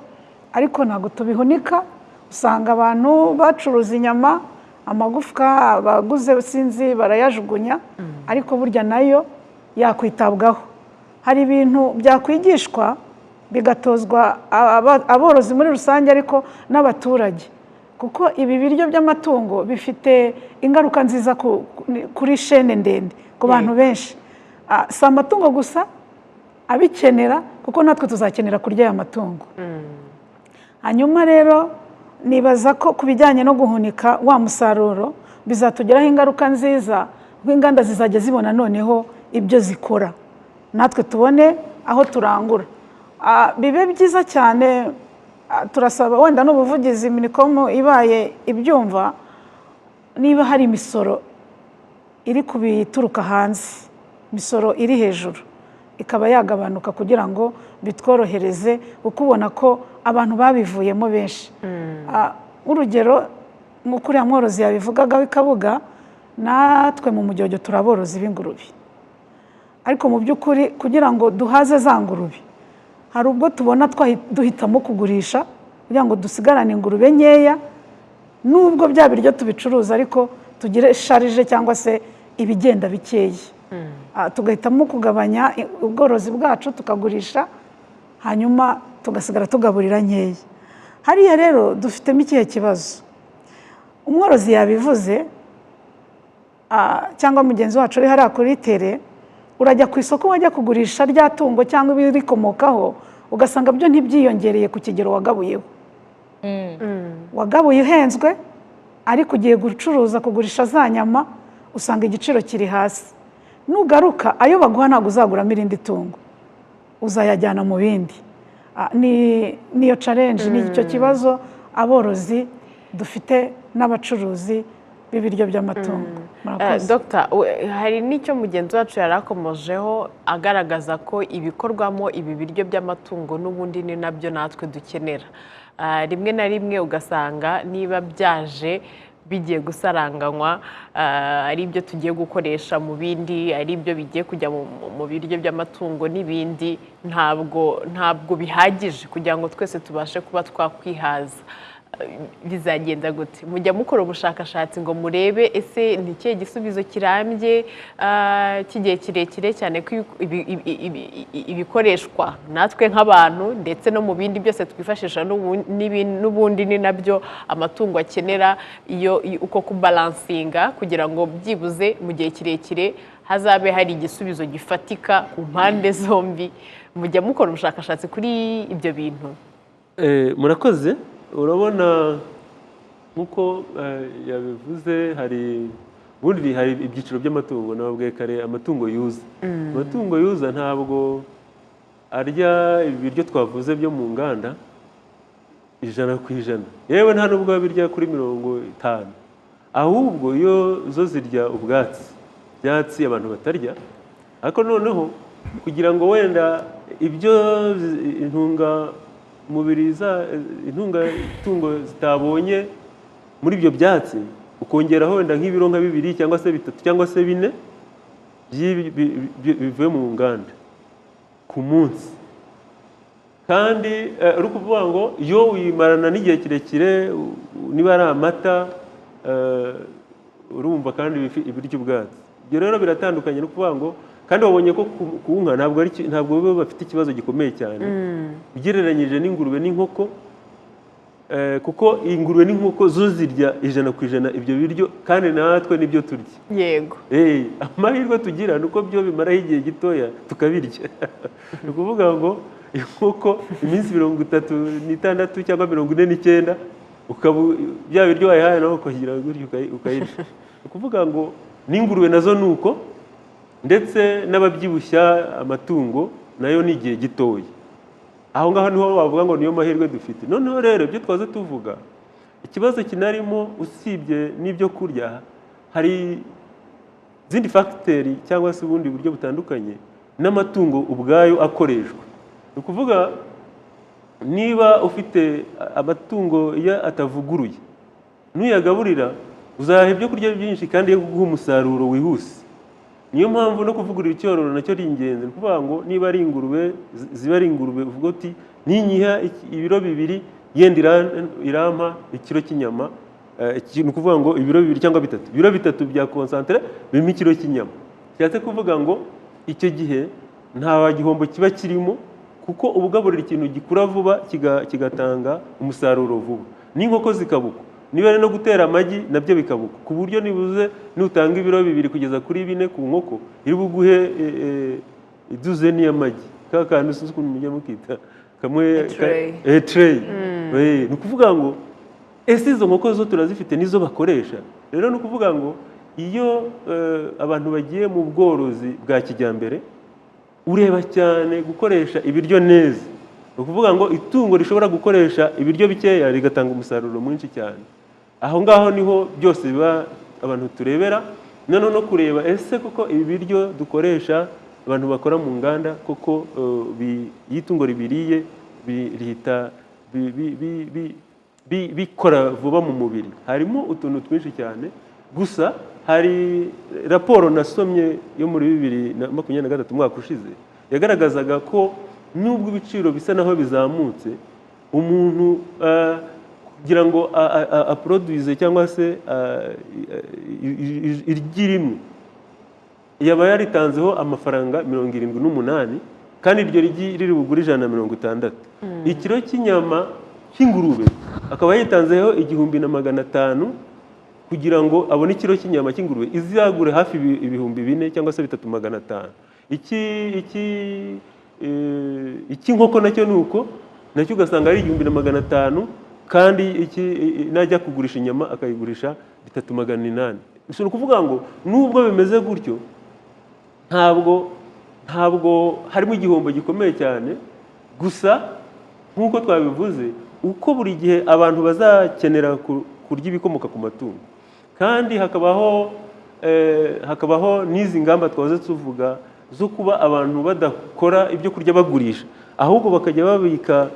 ariko ntabwo tubihunika. Usanga abantu bacuruza inyama, amagufwa abaguze sinzi barayajugunya, ariko burya nayo yakwitabwaho. Hari ibintu byakwigishwa. Bigatozwa aborozi muri rusange, ariko n'abaturage, kuko ibi biryo by'amatungo bifite ingaruka nziza kuri chaîne ndende, ku bantu benshi. Si amatungo gusa abikenera, kuko natwe tuzakenera kurya aya matungo. Hanyuma rero nibaza ko ku bijyanye no guhunika wa musaruro bizatugiraho ingaruka nziza, kuko inganda zizajya zibona noneho ibyo zikora, natwe tubone aho turangura. Bibe byiza cyane. Turasaba wenda n'ubuvugizi, MINICOM ibaye ibyumva, niba hari imisoro iri ku bituruka hanze, imisoro iri hejuru ikaba yagabanuka kugira ngo bitworohereze, kuko ubona ko abantu babivuyemo benshi. Urugero nk'uko uriya mworozi yabivugaga w'i Kabuga, natwe mu Mujyojyo turaborozi b'ingurube, ariko mu by'ukuri kugira ngo duhaze za ngurube hari ubwo tubona duhitamo kugurisha kugira ngo dusigarane ingurube nkeya, nubwo bya biryo tubicuruza, ariko tugire charge cyangwa se ibigenda bikeya. Tugahitamo kugabanya ubworozi bwacu, tukagurisha, hanyuma tugasigara tugaburira nkeya. Hariya rero dufitemo ikihe kibazo? Umworozi yabivuze, cyangwa mugenzi wacu uri hariya kuri terrain, urajya ku isoko, wajya kugurisha rya tungo cyangwa ibirikomokaho, ugasanga byo ntibyiyongereye ku kigero wagabuyeho. Wagabuye uhenzwe, ariko ugiye gucuruza, kugurisha za nyama, usanga igiciro kiri hasi. Nugaruka, ayo baguha ntabwo uzaguramo irindi tungo, uzayajyana mu bindi. Ni niyo challenge, ni icyo kibazo aborozi dufite n'abacuruzi b'ibiryo by'amatungo. Murakoze. Dr, hari n'icyo mugenzi wacu yari akomojeho agaragaza ko ibikorwamo ibi biryo by'amatungo n'ubundi ni nabyo natwe dukenera. Rimwe na rimwe ugasanga niba byaje bigiye gusaranganywa, ari ibyo tugiye gukoresha mu bindi, ari ibyo bigiye kujya mu biryo by'amatungo n'ibindi, ntabwo bihagije kugira ngo twese tubashe kuba twakwihaza. Bizagenda gute? Mujya mukora ubushakashatsi ngo murebe ese ni ikihe gisubizo kirambye, cy'igihe kirekire, cyane ko ibikoreshwa natwe nk'abantu ndetse no mu bindi byose twifashisha n'ubundi ni nabyo amatungo akenera, iyo uko kubalansinga kugira ngo byibuze mu gihe kirekire hazabe hari igisubizo gifatika ku mpande zombi? Mujya mukora ubushakashatsi kuri ibyo bintu? Murakoze. Urabona, nk'uko yabivuze, hari ubundi hari ibyiciro by'amatungo. Nababwiye kare amatungo yuza. Amatungo yuza ntabwo arya ibiryo twavuze byo mu nganda 100%, yewe nta nubwo birya kuri 50, ahubwo iyo zo zirya ubwatsi, byatsi abantu batarya. Ariko noneho kugira ngo wenda ibyo intungamubiri za intungatungo zitabonye muri ibyo byatsi, ukongeraho wenda nk'ibiro nka 2 cyangwa se 3 cyangwa se 4 bivuye mu nganda ku munsi. Kandi uri kuvuga ngo iyo uyimarana n'igihe kirekire, niba ari amata, urumva kandi ibiryo ubwatsi, ibyo rero biratandukanye. No kuvuga ngo kandi wabonye ko ku nka ntabwo bo bafite ikibazo gikomeye cyane ugereranyije n'ingurube n'inkoko, kuko ingurube n'inkoko zo zirya 100% ibyo biryo, kandi natwe nibyo turya. Amahirwe tugira ni uko byo bimaraho igihe gitoya tukabirya. Ni ukuvuga ngo inkoko iminsi 36 cyangwa 49, ukaba bya biryo wayihaye nawe ukagira gutyo ukayirya. Ni ukuvuga ngo n'ingurube nazo ni uko, ndetse n'ababyibushya amatungo nayo ni igihe gitoya. Aho ngaho niho wavuga ngo niyo mahirwe dufite. Noneho rero ibyo twaze tuvuga, ikibazo kinarimo usibye n'ibyo kurya, hari izindi facteur cyangwa se ubundi buryo butandukanye n'amatungo ubwayo akoreshwa. Ni ukuvuga niba ufite amatungo iyo atavuguruye, nuyagaburira uzaha ibyo kurya byinshi kandi yo kuguha umusaruro wihuse. Niyo mpamvu no kuvugurura icyororo nacyo ari ingenzi. Ni ukuvuga ngo niba ari ingurube, ziba ari ingurube, uvuga uti ninyiha ibiro 2 yenda irampa ikiro cy'inyama. Ni ukuvuga ngo ibiro 2 cyangwa 3, ibiro 3 bya concentré bimpa ikiro cy'inyama. Bishatse kuvuga ngo icyo gihe nta gihombo kiba kirimo. Kuko uba ugaburira ikintu gikura vuba, kigatanga umusaruro vuba. N'inkoko zikabuka, niba ari no gutera amagi nabyo bikabuka, ku buryo nibuze nutanga ibiro 2 kugeza kuri 4 ku nkoko, iri buguhe iduzeni y'amagi, ka kantu sinzi ukuntu mujya mukita kamwe. Tray. Tray. Ni ukuvuga ngo ese izo nkoko zo turazifite nizo bakoresha? Rero ni ukuvuga ngo iyo abantu bagiye mu bworozi bwa kijyambere, ureba cyane gukoresha ibiryo neza. Ni ukuvuga ngo itungo rishobora gukoresha ibiryo bikeya rigatanga umusaruro mwinshi cyane. Aho ngaho niho byose biba abantu turebera. Noneho no kureba ese koko ibi biryo dukoresha, abantu bakora mu nganda koko, iyo itungo ribiriye rihita bikora vuba mu mubiri. Harimo utuntu twinshi cyane. Gusa hari raporo nasomye yo muri 2023, umwaka ushize, yagaragazaga ko nubwo ibiciro bisa naho bizamutse, umuntu kugira ngo aproduise cyangwa se iryi rimwe yaba yaritanzeho amafaranga 78, kandi iryo rigi riri bugure 160. Ikiro cy'inyama cy'ingurube akaba yitanzeho 1500 kugira ngo abone ikiro cy'inyama cy'ingurube izagure hafi 4000 cyangwa se 3500. Icy'inkoko nacyo ni uko, nacyo ugasanga ari 1500, kandi iki najya kugurisha inyama akayigurisha 3800. Ni ukuvuga ngo nubwo bimeze gutyo, ntabwo harimo igihombo gikomeye cyane. Gusa nk'uko twabivuze, uko buri gihe abantu bazakenera kurya ibikomoka ku matungo, kandi hakabaho n'izi ngamba twahoze tuvuga zo kuba abantu badakora ibyo kurya bagurisha, ahubwo bakajya babika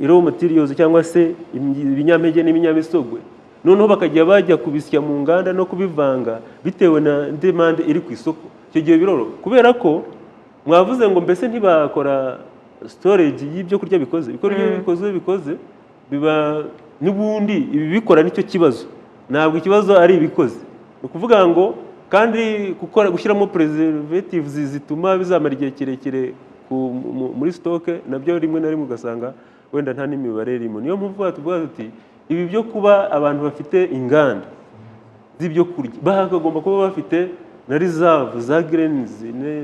raw materials cyangwa se ibinyampeke n'ibinyamisogwe, noneho bakajya bajya kubisya mu nganda no kubivanga bitewe na demande iri ku isoko. Icyo gihe biroroha, kubera ko mwavuze ngo mbese ntibakora storage y'ibyo kurya bikoze, ibyo bikoze biba n'ubundi ibi bikora nicyo kibazo. Ntabwo ikibazo ari ibikoze. Ni ukuvuga ngo kandi gukora, gushyiramo preservatives zituma bizamara igihe kirekire muri stock, nabyo rimwe na rimwe ugasanga wenda nta n'imibare irimo. Niyo mpamvu tuvuga tuti ibi byo kuba abantu bafite inganda z'ibyo kurya bakagomba kuba bafite na reserve za grains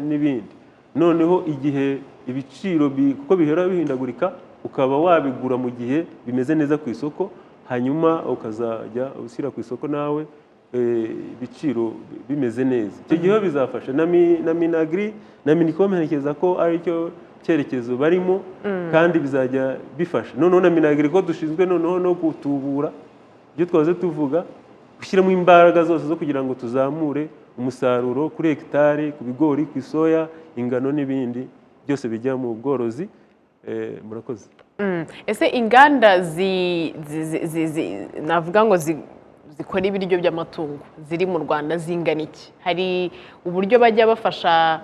n'ibindi, noneho igihe ibiciro kuko bihora bihindagurika, ukaba wabigura mu gihe bimeze neza ku isoko, hanyuma ukazajya ushyira ku isoko nawe ibiciro bimeze neza. Icyo gihe bizafasha na MINAGRI na MINICOM. Ntekereza ko ari cyo cyerekezo barimo kandi bizajya bifasha. Noneho na MINAGRI ko dushinzwe noneho no gutubura ibyo twahoze tuvuga, gushyiramo imbaraga zose zo kugira ngo tuzamure umusaruro kuri hegitari, ku bigori, ku isoya, ingano n'ibindi byose bijya mu bworozi. Murakoze. Ese inganda navuga ngo zikora ibiryo by'amatungo ziri mu Rwanda zingana iki? Hari uburyo bajya bafasha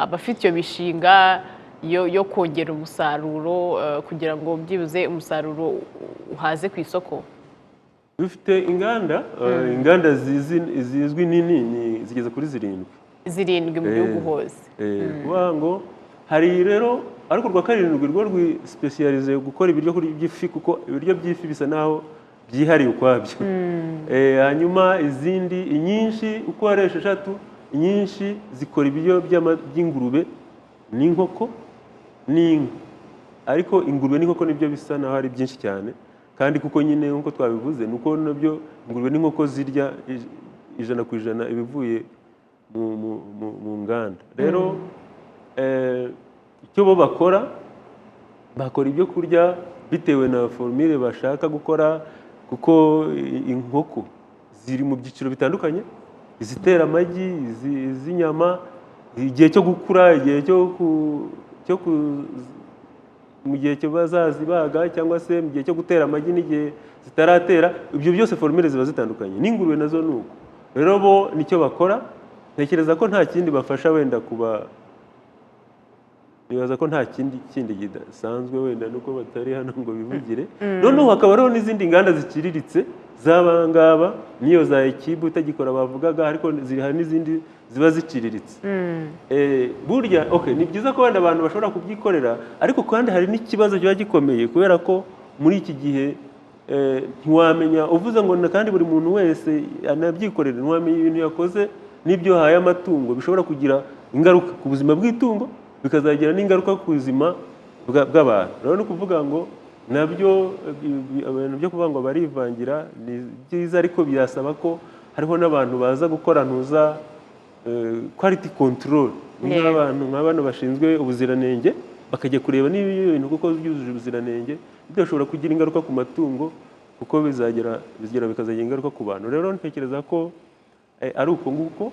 abafite iyo mishinga yo kongera umusaruro, kugira ngo byibuze umusaruro uhaze ku isoko? Dufite inganda zizwi nini zigeze kuri zirindwi. Zirindwi mu gihugu hose? Kuvuga ngo hari rero, ariko urwa karindwi rwo rwisipesiyalize gukora ibiryo kuri by'ifi, kuko ibiryo by'ifi bisa naho byihariye ukwabyo. Hanyuma izindi inyinshi uko ari esheshatu, inyinshi zikora ibiryo by'ingurube n'inkoko n'inka, ariko ingurube n'inkoko nibyo bisa naho ari byinshi cyane. Kandi kuko nyine nk'uko twabivuze, ni uko nabyo ingurube n'inkoko zirya 100% ibivuye mu nganda. Rero icyo bo bakora, bakora ibyo kurya bitewe na formule bashaka gukora, kuko inkoko ziri mu byiciro bitandukanye: izitera amagi, iz'inyama, igihe cyo gukura, igihe cyo ku mu gihe cyo bazazibaga, cyangwa se mu gihe cyo gutera amagi n'igihe zitaratera. Ibyo byose formule ziba zitandukanye. N'ingurube nazo ni uko. Rero bo nicyo bakora. Ntekereza ko nta kindi bafasha wenda kuba, nibaza ko nta kindi kindi kidasanzwe, wenda nuko batari hano ngo bivugire. Noneho hakaba hariho n'izindi nganda ziciriritse. z'aba ngaba n'iyo za ekibu itagikora bavugaga, ariko hari n'izindi ziba ziciriritse. Burya okay, ni byiza ko wenda abantu bashobora kubyikorera, ariko kandi hari n'ikibazo kiba gikomeye, kubera ko muri iki gihe ntiwamenya uvuze ngo kandi buri muntu wese anabyikorera, ntiwamenya ibintu yakoze n'ibyo yahaye amatungo bishobora kugira ingaruka ku buzima bw'itungo, bikazagira n'ingaruka ku buzima bw'abantu. Rero ni ukuvuga ngo nabyo ibintu byo kuvuga ngo barivangira ni byiza, ariko birasaba ko hariho n'abantu baza gukora ntuza quality control, ni nk'abantu nka bano bashinzwe ubuziranenge, bakajya kureba niba ibyo bintu kuko byujuje ubuziranenge, bidashobora kugira ingaruka ku matungo, kuko bizagera bizigera bikazagira ingaruka ku bantu. Rero ntekereza ko ari uko nguko.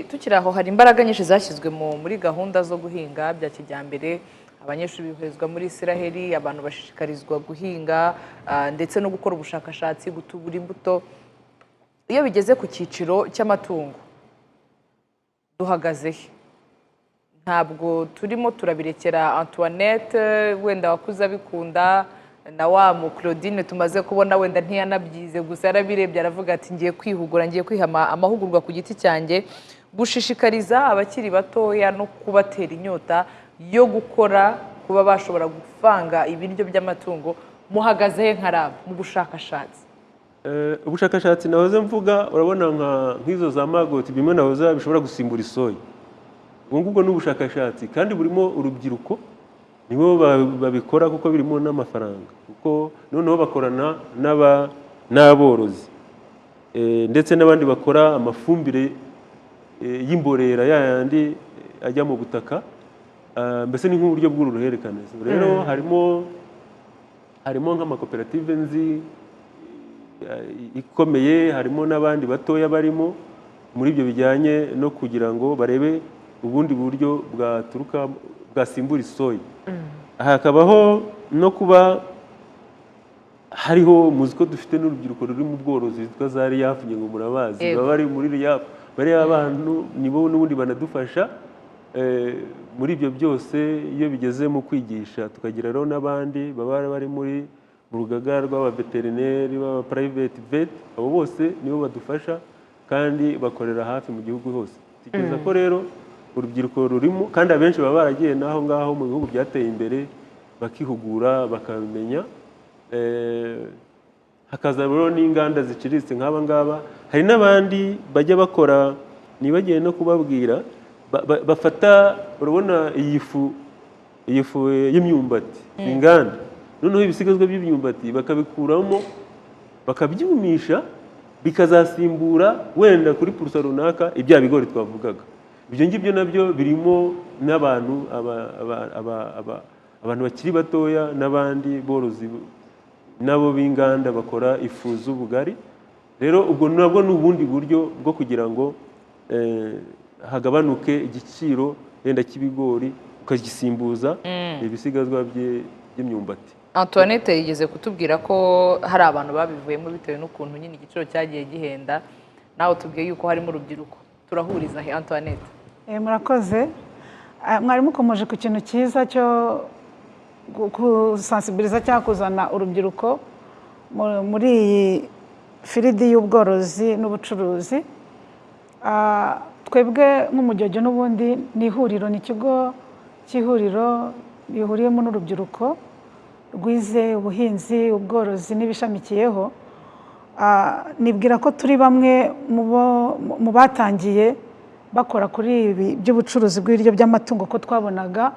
Tukiri aho, hari imbaraga nyinshi zashyizwe muri gahunda zo guhinga bya kijyambere. Abanyeshuri boherezwa muri Isiraheli, abantu bashishikarizwa guhinga ndetse no gukora ubushakashatsi, gutubura imbuto. Iyo bigeze ku cyiciro cy'amatungo duhagaze he? Ntabwo turimo turabirekera Antoinette wenda wakuze abikunda, na wa mu Claudine tumaze kubona wenda ntiyanabyize, gusa yarabirebye aravuga ati ngiye kwihugura, ngiye kwiha amahugurwa ku giti cyanjye. Gushishikariza abakiri batoya no kubatera inyota yo gukora, kuba bashobora guvanga ibiryo by'amatungo, muhagaze he nka RAB mu bushakashatsi? Ubushakashatsi nahoze mvuga, urabona nk'izo za maggot, bimwe nahoze bishobora gusimbura isoya, ubwo ngubwo ni ubushakashatsi kandi burimo urubyiruko, nibo babikora kuko birimo n'amafaranga, kuko noneho bakorana n'aborozi ndetse n'abandi bakora amafumbire y'imborera ya yandi ajya mu butaka. Mbese ni nk'uburyo bw'uruhererekane. Rero harimo nk'amakoperative nzi ikomeye, harimo n'abandi batoya barimo muri ibyo bijyanye no kugira ngo barebe ubundi buryo bwaturuka bwasimbura isoya. Aha hakabaho no kuba hariho, muzi ko dufite n'urubyiruko ruri mu bworozi rwitwa za RIAF, ngo murabazi. Yego. Baba bari muri RIAF, bariya bantu nibo n'ubundi banadufasha muri ibyo byose iyo bigeze mu kwigisha. Tukagira rero n'abandi baba bari mu rugaga rw'abaveterineri b'aba private vet, abo bose nibo badufasha kandi bakorera hafi mu gihugu hose. Tekereza ko rero urubyiruko rurimo, kandi abenshi baba baragiye n'aho ngaho mu bihugu byateye imbere bakihugura, bakabimenya. Hakaza rero n'inganda ziciriritse nk'aba ngaba. Hari n'abandi bajya bakora, nibagiwe no kubabwira, bafata, urabona iyi fu y'imyumbati, inganda, noneho ibisigazwa by'imyumbati bakabikuramo, bakabyumisha, bikazasimbura wenda kuri purusa runaka ibya bigori twavugaga. Ibyo ngibyo nabyo birimo n'abantu abantu bakiri batoya n'abandi borozi nabo b'inganda bakora ifu z'ubugari. Rero ubwo nabwo ni ubundi buryo bwo kugira ngo hagabanuke igiciro wenda cy'ibigori, ukagisimbuza ibisigazwa by'imyumbati. Antoinette yigeze kutubwira ko hari abantu babivuyemo bitewe n'ukuntu nyine igiciro cyagiye gihenda. Nawe tubwiye yuko harimo urubyiruko. Turahuriza he, Antoinette? Murakoze. Mwari mukomeje ku kintu cyiza cyo gusensibiliza cyangwa kuzana urubyiruko muri iyi field y'ubworozi n'ubucuruzi. Twebwe nk'Umujyojyo n'ubundi ni ihuriro, ni ikigo cy'ihuriro rihuriyemo n'urubyiruko rwize ubuhinzi, ubworozi n'ibishamikiyeho. Nibwira ko turi bamwe mu batangiye bakora kuri ibi by'ubucuruzi bw'ibiryo by'amatungo, ko twabonaga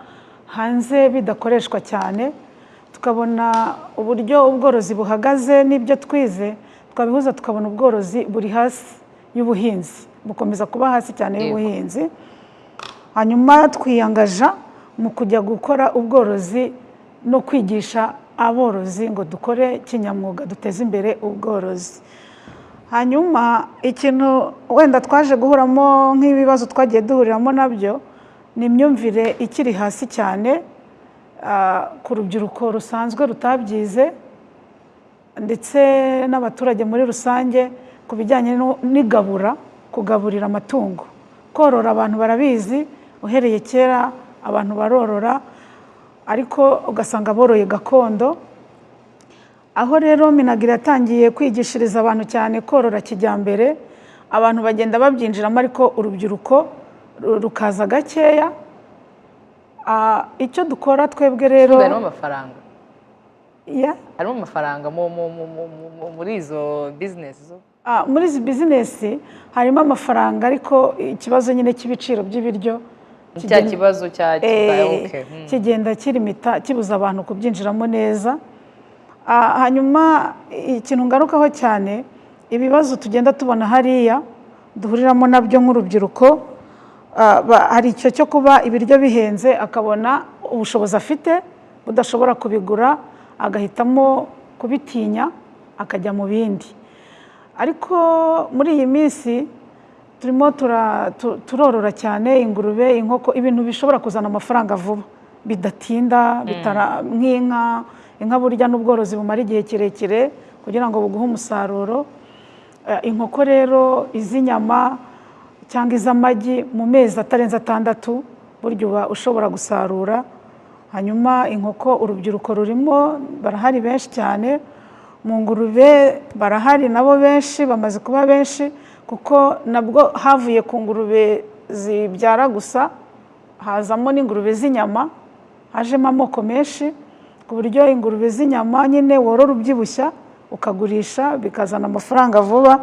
hanze bidakoreshwa cyane, tukabona uburyo ubworozi buhagaze n'ibyo twize twabihuza, tukabona ubworozi buri hasi y'ubuhinzi, bukomeza kuba hasi cyane y'ubuhinzi. Hanyuma twiyangaja mu kujya gukora ubworozi no kwigisha aborozi ngo dukore kinyamwuga, duteze imbere ubworozi. Hanyuma ikintu wenda twaje guhuramo nk'ibibazo twagiye duhuriramo nabyo ni imyumvire ikiri hasi cyane ku rubyiruko rusanzwe rutabyize ndetse n'abaturage muri rusange ku bijyanye n'igabura, kugaburira amatungo. Korora abantu barabizi, uhereye kera abantu barorora, ariko ugasanga boroye gakondo. Aho rero MINAGRI yatangiye kwigishiriza abantu cyane korora kijyambere, abantu bagenda babyinjiramo, ariko urubyiruko rukaza gakeya. Icyo dukora twebwe rero Harimo amafaranga? Harimo amafaranga muri izo bizinesi zo? Muri izi bizinesi harimo amafaranga, ariko ikibazo nyine cy'ibiciro by'ibiryo Cya kibazo cya okay. Kigenda kirimita, kibuza abantu kubyinjiramo neza. Hanyuma ikintu ngarukaho cyane, ibibazo tugenda tubona hariya duhuriramo nabyo nk'urubyiruko, hari icyo cyo kuba ibiryo bihenze, akabona ubushobozi afite budashobora kubigura, agahitamo kubitinya akajya mu bindi. Ariko muri iyi minsi turimo turorora cyane ingurube, inkoko, ibintu bishobora kuzana amafaranga vuba bidatinda, nk'inka. Inka burya n'ubworozi bumara igihe kirekire kugira ngo buguhe umusaruro. Inkoko rero, iz'inyama cyangwa iz'amagi, mu mezi atarenze 6 burya uba ushobora gusarura. Hanyuma inkoko urubyiruko rurimo, barahari benshi cyane. Mu ngurube barahari nabo benshi, bamaze kuba benshi, kuko nabwo havuye ku ngurube zibyara gusa hazamo n'ingurube z'inyama, hajemo amoko menshi, ku buryo ingurube z'inyama nyine worora ubyibushya ukagurisha bikazana amafaranga vuba.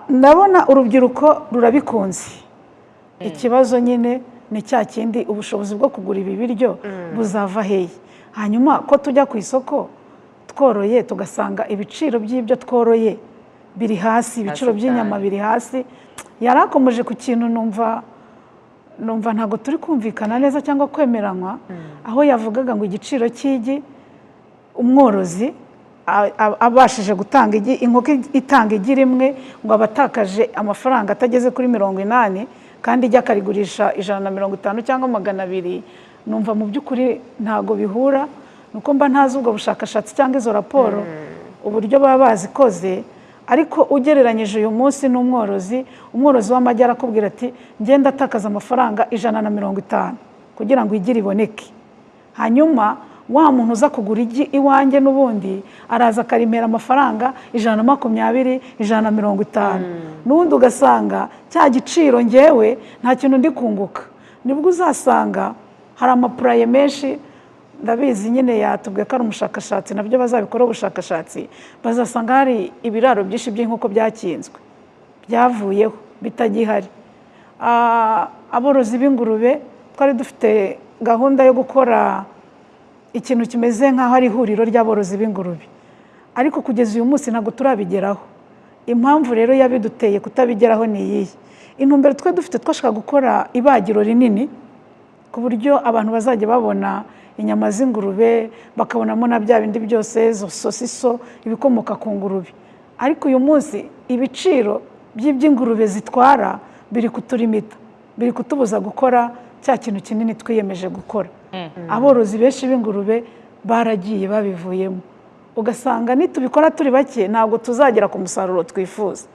Ndabona urubyiruko rurabikunze. Ikibazo nyine ni cya kindi, ubushobozi bwo kugura ibi biryo buzava hehe? Hanyuma ko tujya ku isoko tworoye tugasanga ibiciro by'ibyo tworoye biri hasi, ibiciro Hasi by'inyama cyane. biri hasi. Yari akomeje ku kintu numva ntabwo turi kumvikana neza cyangwa kwemeranywa, aho yavugaga ngo igiciro cy'igi, umworozi abashije gutanga igi, inkoko itanga igi rimwe, ngo aba atakaje amafaranga atageze kuri 80, kandi ijya akarigurisha 150 cyangwa 200. Numva mu by'ukuri ntabwo bihura. Nuko mba ntazi ubwo bushakashatsi cyangwa izo raporo uburyo baba bazikoze, ariko ugereranyije uyu munsi n'umworozi, umworozi w'amagi arakubwira ati: "Ngenda atakaza amafaranga 150 kugira ngo igi riboneke." Hanyuma wa muntu uza kugura igi iwanjye n'ubundi araza akarimera amafaranga 120, 150, n'ubundi ugasanga cya giciro ngewe nta kintu ndi kunguka. Nibwo uzasanga hari amapoulailler menshi. Ndabizi nyine yatubwiye ko ari umushakashatsi, nabyo bazabikora ubushakashatsi, bazasanga hari ibiraro byinshi by'inkoko byakinzwe, byavuyeho, bitagihari. Aborozi b'ingurube twari dufite gahunda yo gukora ikintu kimeze nk'aho ari ihuriro ry'aborozi b'ingurube, ariko kugeza uyu munsi ntabwo turabigeraho. Impamvu rero yabiduteye kutabigeraho ni iyihe? Intumbero twe dufite, twashaka gukora ibagiro rinini ku buryo abantu bazajya babona inyama z'ingurube, bakabonamo na bya bindi byose, zo sosiso, ibikomoka ku ngurube. Ariko uyu munsi ibiciro by'iby'ingurube zitwara biri kuturimita, biri kutubuza gukora cya kintu kinini twiyemeje gukora. Aborozi benshi b'ingurube baragiye babivuyemo, ugasanga nitubikora turi bake ntabwo tuzagera ku musaruro twifuza.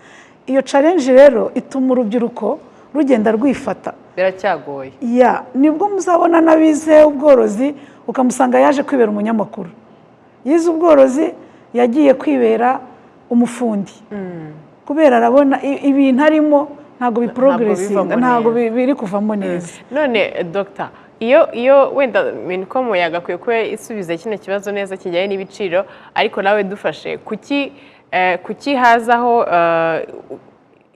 Iyo challenge rero ituma urubyiruko rugenda rwifata. Biracyagoye. Ya, nibwo muzabona n'abize ubworozi ukamusanga yaje kwibera umunyamakuru, yize ubworozi yagiye kwibera umufundi, kubera arabona ibintu arimo ntabwo biprogressinga, bivamo ntabwo neza. biri kuvamo neza. None dogita, iyo wenda MINICOM yagakwiye kuba isubiza kino kibazo neza kijyanye n'ibiciro, ariko nawe dufashe, kuki hazaho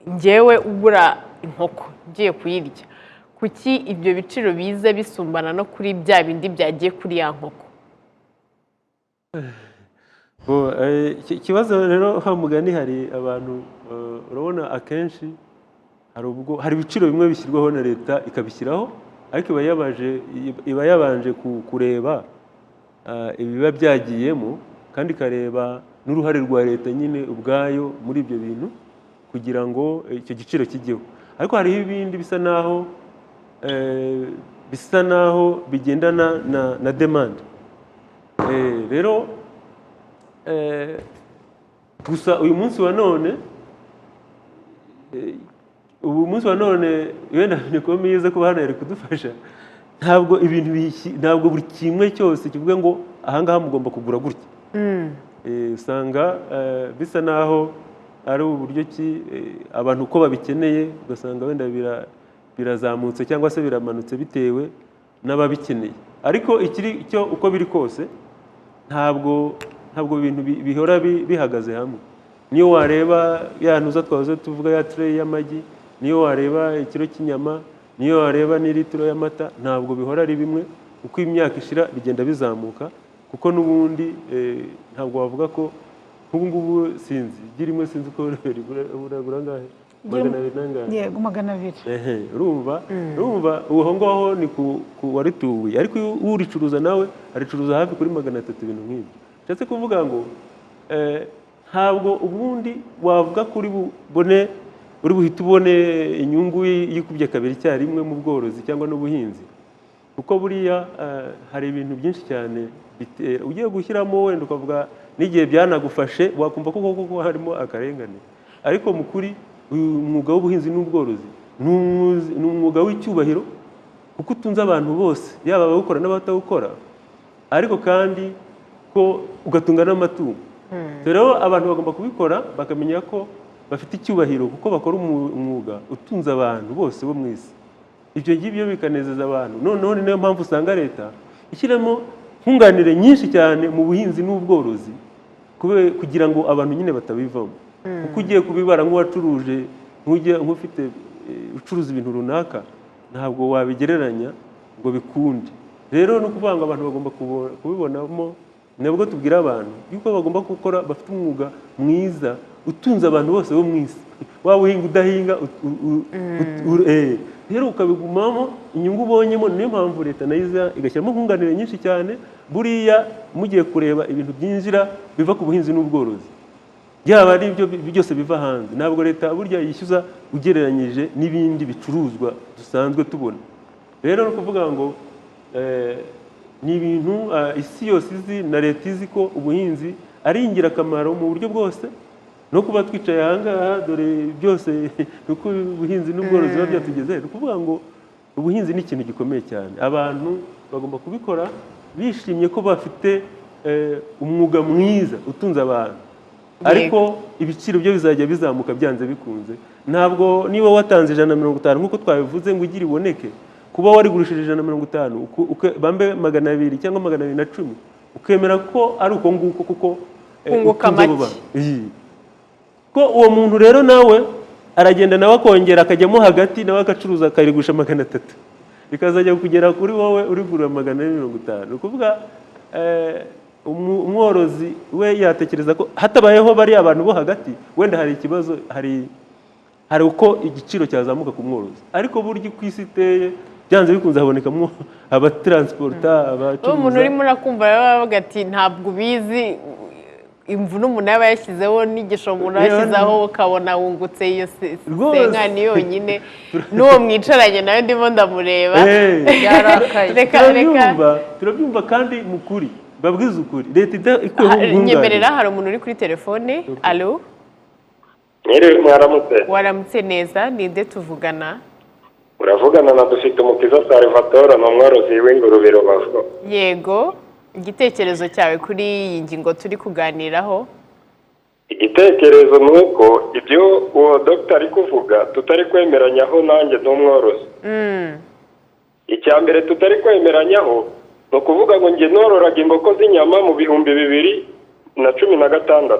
njyewe ugura inkoko ngiye kuyirya, kuki ibyo biciro biza bisumbana no kuri bya bindi byagiye kuri ya nkoko? Bo, ikibazo rero, wa mugani hari abantu, urabona akenshi hari ubwo hari ibiciro bimwe bishyirwaho na leta ikabishyiraho, ariko iba yabanje kureba ibiba byagiyemo, kandi ikareba n'uruhare rwa leta nyine ubwayo muri ibyo bintu kugira ngo icyo giciro kijyeho. Ariko hariho ibindi bisa naho bigendana na demande. Rero gusa uyu munsi wa none, ubu munsi wa none wenda MINICOM iza kuba hano yari kudufasha. Ntabwo ibintu ntabwo buri kimwe cyose kivuga ngo ahangaha mugomba kugura gutya. Usanga bisa naho ari uburyo ki abantu uko babikeneye, ugasanga wenda birazamutse cyangwa se biramanutse bitewe n'ababikeneye. Ariko ikiri cyo, uko biri kose, ntabwo ibintu bihora bihagaze hamwe. Niyo wareba ya ntuza twahoze tuvuga, ya tray y'amagi, niyo wareba ikiro cy'inyama, niyo wareba n'ilitiro y'amata, ntabwo bihora ari bimwe. Uko imyaka ishira bigenda bizamuka, kuko n'ubundi ntabwo wavuga ko nk'ubu ngubu, sinzi igi rimwe, sinzi uko rigura angahe, 200 n'angahe? Yego, 200. Ehe, urumva uwo ngaho ni ku waritubuye, ariko iyo uricuruza nawe aricuruza hafi kuri 300, ibintu nk'ibyo. Nshatse kuvuga ngo ntabwo ubundi wavuga ko uri bubone, uri buhite ubone inyungu yikubye kabiri icyarimwe mu bworozi cyangwa n'ubuhinzi, kuko buriya hari ibintu byinshi cyane bitera ugiye gushyiramo, wenda ukavuga n'igihe byanagufashe, wakumva ko koko harimo akarengane. Ariko mu kuri, uyu mwuga w'ubuhinzi n'ubworozi ni umwuga w'icyubahiro, kuko utunze abantu bose, yaba abawukora n'abatawukora, ariko kandi ko ugatunga n'amatungo. Rero abantu bagomba kubikora bakamenya ko bafite icyubahiro, kuko bakora umwuga utunze abantu bose bo mu isi. Ibyo ngibyo bikanezeza abantu. Noneho ni nayo mpamvu usanga leta ishyiramo nkunganire nyinshi cyane mu buhinzi n'ubworozi, kugira ngo abantu nyine batabivamo, kuko ugiye kubibara nk'uwacuruje, nk'ufite ucuruza ibintu runaka, ntabwo wabigereranya ngo bikunde. Rero ni ukuvuga ngo abantu bagomba kubibonamo. Nabwo tubwira abantu yuko bagomba gukora, bafite umwuga mwiza utunze abantu bose bo mu isi, waba uhinga, udahinga, rero ukabigumamo inyungu ubonyemo. Niyo mpamvu leta nayo iza igashyiramo nkunganire nyinshi cyane. Buriya mugiye kureba ibintu byinjira biva ku buhinzi n'ubworozi, yaba ari ibyo byose biva hanze, ntabwo leta burya yishyuza ugereranyije n'ibindi bicuruzwa dusanzwe tubona. Rero ni ukuvuga ngo ni ibintu isi yose izi na leta izi ko ubuhinzi ari ingirakamaro mu buryo bwose. No kuba twicaye aha ngaha, dore byose ni uko ubuhinzi n'ubworozi biba byatugezeho. Ni ukuvuga ngo ubuhinzi ni ikintu gikomeye cyane, abantu bagomba kubikora bishimye ko bafite umwuga mwiza utunze abantu. Ariko ibiciro byo bizajya bizamuka byanze bikunze. Ntabwo niba watanze 150 nk'uko twabivuze ngo ugire iboneke, kuba warigurishije 150, bambe 200 cyangwa 210, ukemera ko ari uko nguko, kuko Kunguka utunze abo make. bantu. Iyi. Ko uwo muntu rero nawe aragenda, nawe akongera akajyamo hagati, nawe agacuruza akarigurisha 300, bikazajya kugera kuri wowe urigura 450. Ni ukuvuga umworozi we yatekereza ko hatabayeho bariya abantu bo hagati, wenda hari ikibazo, hari uko igiciro cyazamuka ku mworozi. Ariko burya uko isi iteye, byanze bikunze habonekamo abatransporta, Uwo muntu abacuruza. urimo urakumva rero bavuga ati ntabwo ubizi imvune umuntu aba yashyizeho n'igisho umuntu aba yashyizeho, ukabona wungutse iyo Rwose. senkani yonyine. N'uwo mwicaranye nawe ndimo ndamureba. Yarakaye. Reka reka. Turabyumva, kandi mu kuri babwiza ukuri, leta ikuyeho nkunganire. Nyemerera, hari umuntu uri kuri telefone. Alo? Mwiriwe, mwaramutse. Waramutse neza, ninde tuvugana? Uravugana na Dufite Umukiza Salvatore, ni umworozi w'ingurube Rubavu. Yego, igitekerezo cyawe kuri iyi ngingo turi kuganiraho? Igitekerezo ni uko ibyo uwo dogita ari kuvuga tutari kwemeranyaho, nanjye ni umworozi. Icya mbere tutari kwemeranyaho ni ukuvuga ngo njye nororaga inkoko z'inyama mu 2016.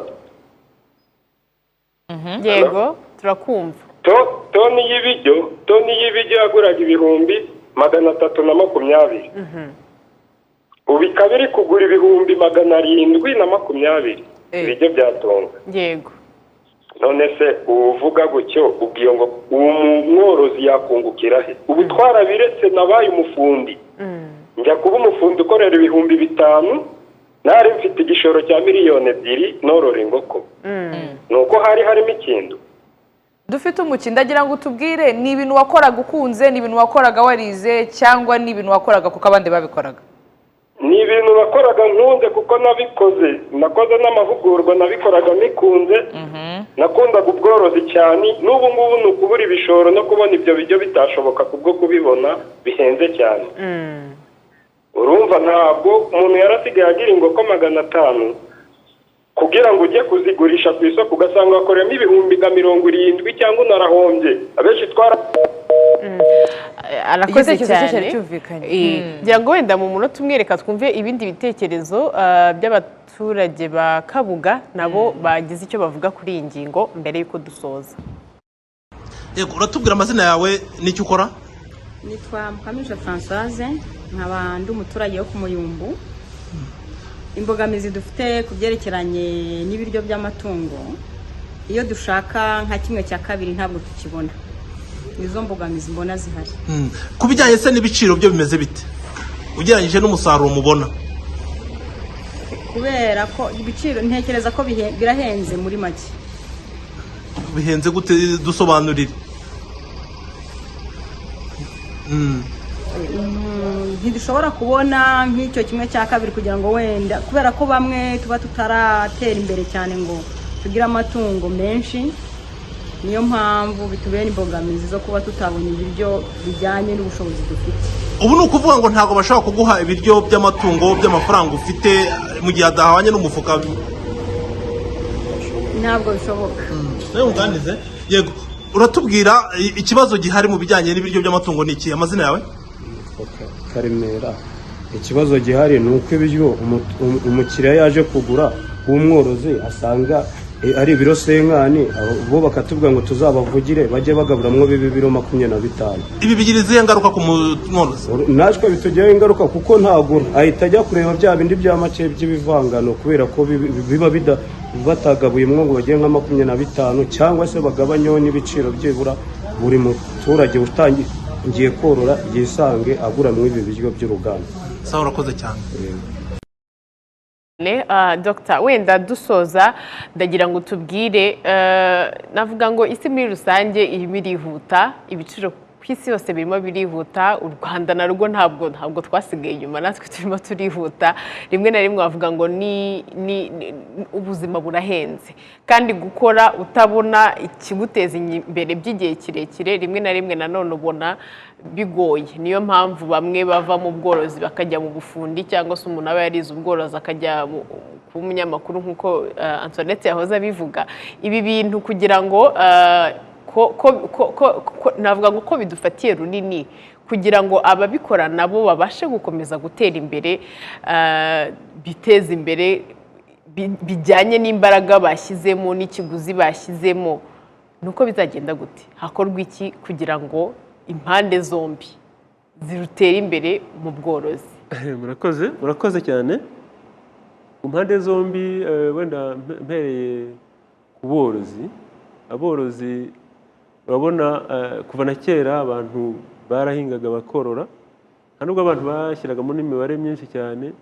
Yego, turakumva. Toni y'ibiryo yaguraga 320,000, ubu ikaba iri kugura 720,000, ibiryo byatunga. None se uvuga gutyo, ubwiye ngo uwo mworozi yakungukira he? Ubu twarabiretse, nabaye umufundi, njya kuba umufundi ukorera 5000, nari mfite igishoro cya 2 miliyoni norora inkoko, ni uko hari harimo ikintu. Dufite umukino, ndagira ngo utubwire, ni ibintu wakoraga ukunze, ni ibintu wakoraga warize, cyangwa ni ibintu wakoraga kuko abandi babikoraga? Ni ibintu nakoraga nkunze, kuko nabikoze, nakoze n'amahugurwa, nabikoraga mbikunze, nakundaga ubworozi cyane. N'ubu ngubu ni ukubura ibishoro no kubona ibyo biryo bitashoboka, kubwo kubibona bihenze cyane. Urumva, ntabwo umuntu yarasigaye agira inkoko 500. Kugira ngo ujye kuzigurisha ku isoko, ugasanga wakoreyemo 70,000 cyangwa unarahombye. Abenshi twara Arakoze Igitekerezo cye cyari cyane. cyumvikanye. Ngira ngo wenda mu munota umwe reka twumve ibindi bitekerezo by'abaturage ba Kabuga, nabo bagize icyo bavuga kuri iyi ngingo mbere y'uko dusoza. Yego, uratubwira amazina yawe n'icyo ukora? Nitwa Mukamije Françoise, nkaba ndi umuturage wo ku Muyumbu. Imbogamizi dufite ku byerekeranye n'ibiryo by'amatungo, iyo dushaka nka kimwe cya kabiri ntabwo tukibona. Nizo mbogamizi mbona zihari. Ku bijyanye se n'ibiciro byo bimeze bite ugereranyije n'umusaruro mubona? Kubera ko ibiciro ntekereza ko birahenze muri make. Bihenze gute? Dusobanurire. Ntidushobora kubona nk'icyo kimwe cya kabiri kugira ngo wenda, kubera ko bamwe tuba tutaratera imbere cyane ngo tugire amatungo menshi, niyo mpamvu bitubera imbogamizi zo kuba tutabona ibiryo bijyanye n'ubushobozi dufite. Ubu ni ukuvuga ngo ntabwo bashobora kuguha ibiryo by'amatungo by'amafaranga ufite mu gihe adahwanye n'umufuka? Ntabwo bishoboka. Nawe wunganize. Yego, uratubwira ikibazo gihari mu bijyanye n'ibiryo by'amatungo ni iki? Amazina yawe? Karemera. Ikibazo gihari ni uko ibiryo umukiriya yaje kugura w'umworozi asanga ari ibiro 50, bo bakatubwira ngo tuzabavugire bajye bagaburamwo bibe ibiro 25. Ibi bigira izihe ngaruka ku mworozi? Natwe bitugiraho ingaruka kuko ntagura, ahita ajya kureba bya bindi bya make by'ibivangano, kubera ko biba batagabuyemo ngo bagere nka 25 cyangwa se bagabanyeho n'ibiciro, byibura buri muturage utangiye korora yisange agura muri ibi biryo by'uruganda. Sawa, urakoze cyane. Dr, wenda dusoza ndagira ngo tubwire, navuga ngo isi muri rusange irimo irihuta, ibiciro ku isi yose birimo birihuta, u Rwanda narwo ntabwo twasigaye inyuma, natwe turimo turihuta. Rimwe na rimwe bavuga ngo ni ubuzima burahenze, kandi gukora utabona ikiguteza imbere by'igihe kirekire rimwe na rimwe nanone ubona bigoye. Niyo mpamvu bamwe bava mu bworozi bakajya mu bufundi, cyangwa se umuntu aba yarize ubworozi akajya kuba umunyamakuru nk'uko Antoinette yahoze abivuga. Ibi bintu kugira ngo navuga ngo ko bidufatiye runini, kugira ngo ababikora nabo babashe gukomeza gutera imbere, biteze imbere bijyanye n'imbaraga bashyizemo n'ikiguzi bashyizemo, ni uko bizagenda gute? Hakorwa iki kugira ngo impande zombi zirutere imbere mu bworozi? Murakoze, murakoze cyane. Ku mpande zombi, wenda mpereye ku borozi. Aborozi, urabona, kuva na kera abantu barahingaga bakorora, nta nubwo abantu bashyiragamo n'imibare myinshi cyane,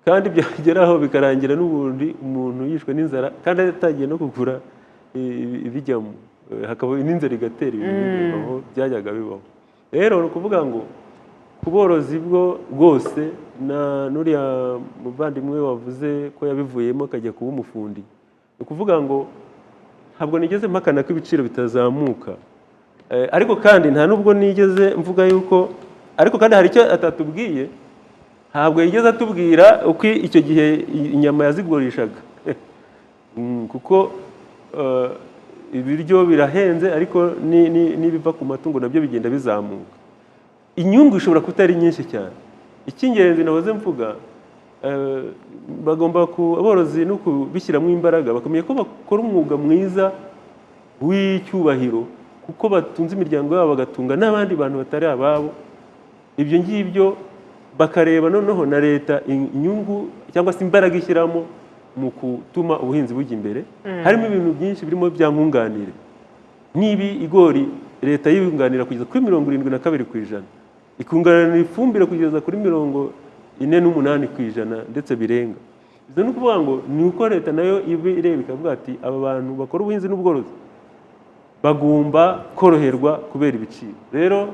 kandi byageraho bikarangira n'ubundi umuntu yishwe n'inzara kandi atagiye no kugura ibijyamo. Hakaba n'inzara igatera, ibintu bibaho, byajyaga bibaho. Rero ni ukuvuga ngo ku borozi bwo bwose, na n'uriya muvandimwe wavuze ko yabivuyemo akajya kuba umufundi, ni ukuvuga ngo ntabwo nigeze mpakana ko ibiciro bitazamuka. Ariko kandi nta nubwo nigeze mvuga yuko, ariko kandi hari icyo atatubwiye. Ntabwo yigeze atubwira uko icyo gihe inyama yazigurishaga. Kuko ibiryo birahenze, ariko n'ibiva ku matungo nabyo bigenda bizamuka, inyungu ishobora kutari nyinshi cyane. Icy'ingenzi nahoze mvuga, bagomba ku aborozi no kubishyiramo imbaraga, bakamenya ko bakora umwuga mwiza w'icyubahiro, kuko batunze imiryango yabo, bagatunga n'abandi bantu batari ababo. Ibyo ngibyo bakareba noneho na leta inyungu cyangwa se imbaraga ishyiramo mu gutuma ubuhinzi bujya imbere. Harimo ibintu byinshi birimo bya nkunganire. Niba igori leta yunganira kugeza kuri 72%, ikunganira ifumbire kugeza kuri 48% ndetse birenga, ibyo ni ukuvuga ngo ni uko leta nayo iba ireba ikavuga ati aba bantu bakora ubuhinzi n'ubworozi bagomba koroherwa kubera ibiciro. Rero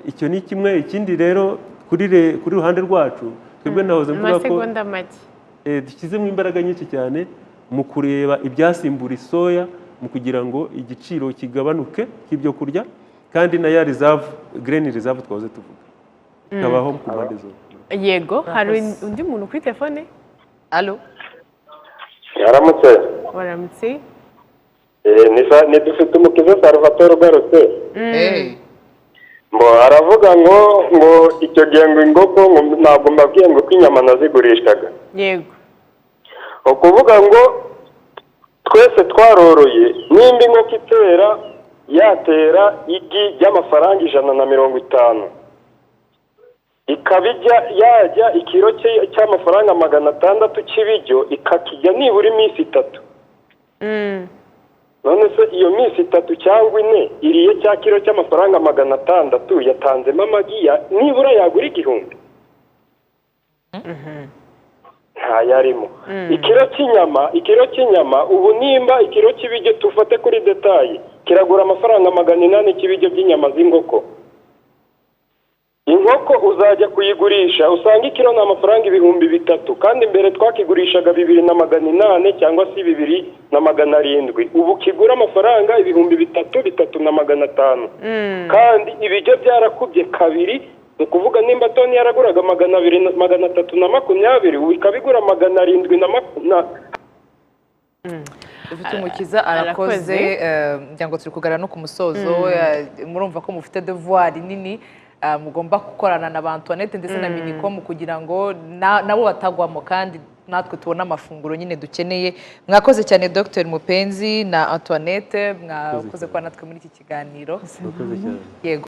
icyo ni kimwe. Ikindi rero kuri ruhande rwacu twebwe, nahoze mvuga ko Amasegonda make. Dushyizemo imbaraga nyinshi cyane mu kureba ibyasimbura isoya, mu kugira ngo igiciro kigabanuke cy'ibyo kurya, kandi na ya reserve, grain reserve twahoze tuvuga, ikabaho ku mpande zombi. Yego, hari undi muntu kuri telefone. Alo? Yaramutse. Waramutse. Ni dufite umukiza Salvatore ugarutse. Ngo aravuga ngo icyo gihe ngo inkoko, ngo ntabwo mbabwiye ngo ko inyama nazigurishaga. Ukuvuga ngo twese twaroroye, nimba inkoko itera, yatera igi ry'amafaranga 150, ikaba ijya yajya ikiro cy'amafaranga 600 cy'ibiryo, ikakijya nibura iminsi 3. None se iyo minsi 3 cyangwa 4 iriye cya kiro cy'amafaranga 600, yatanzemo amagi nibura yagura 1000? Ntayarimo. Ikiro cy'inyama ubu, nimba ikiro cy'ibiryo, tufate kuri détail, kiragura amafaranga 800 cy'ibiryo by'inyama z'inkoko. Inkoko uzajya kuyigurisha usanga ikiro ni amafaranga 3000, kandi mbere twakigurishaga 2800 cyangwa se 2700. Ubu kigura amafaranga 3000, 3500, kandi ibiryo byarakubye kabiri. Ni ukuvuga nimba toni yaraguraga 200 320, ubu ikaba igura 700 na Dufite umukiza arakoze. Arakoze. Ngira ngo turi kuganira no ku musozo. Murumva ko mufite devoir nini, mugomba gukorana na ba Antoinette ndetse na Minicom kugira ngo nabo batagwamo, kandi natwe tubone amafunguro nyine dukeneye. Mwakoze cyane, Dr Mupenzi na Antoinette, mwakoze kuba natwe muri iki kiganiro. Murakoze cyane. Yego.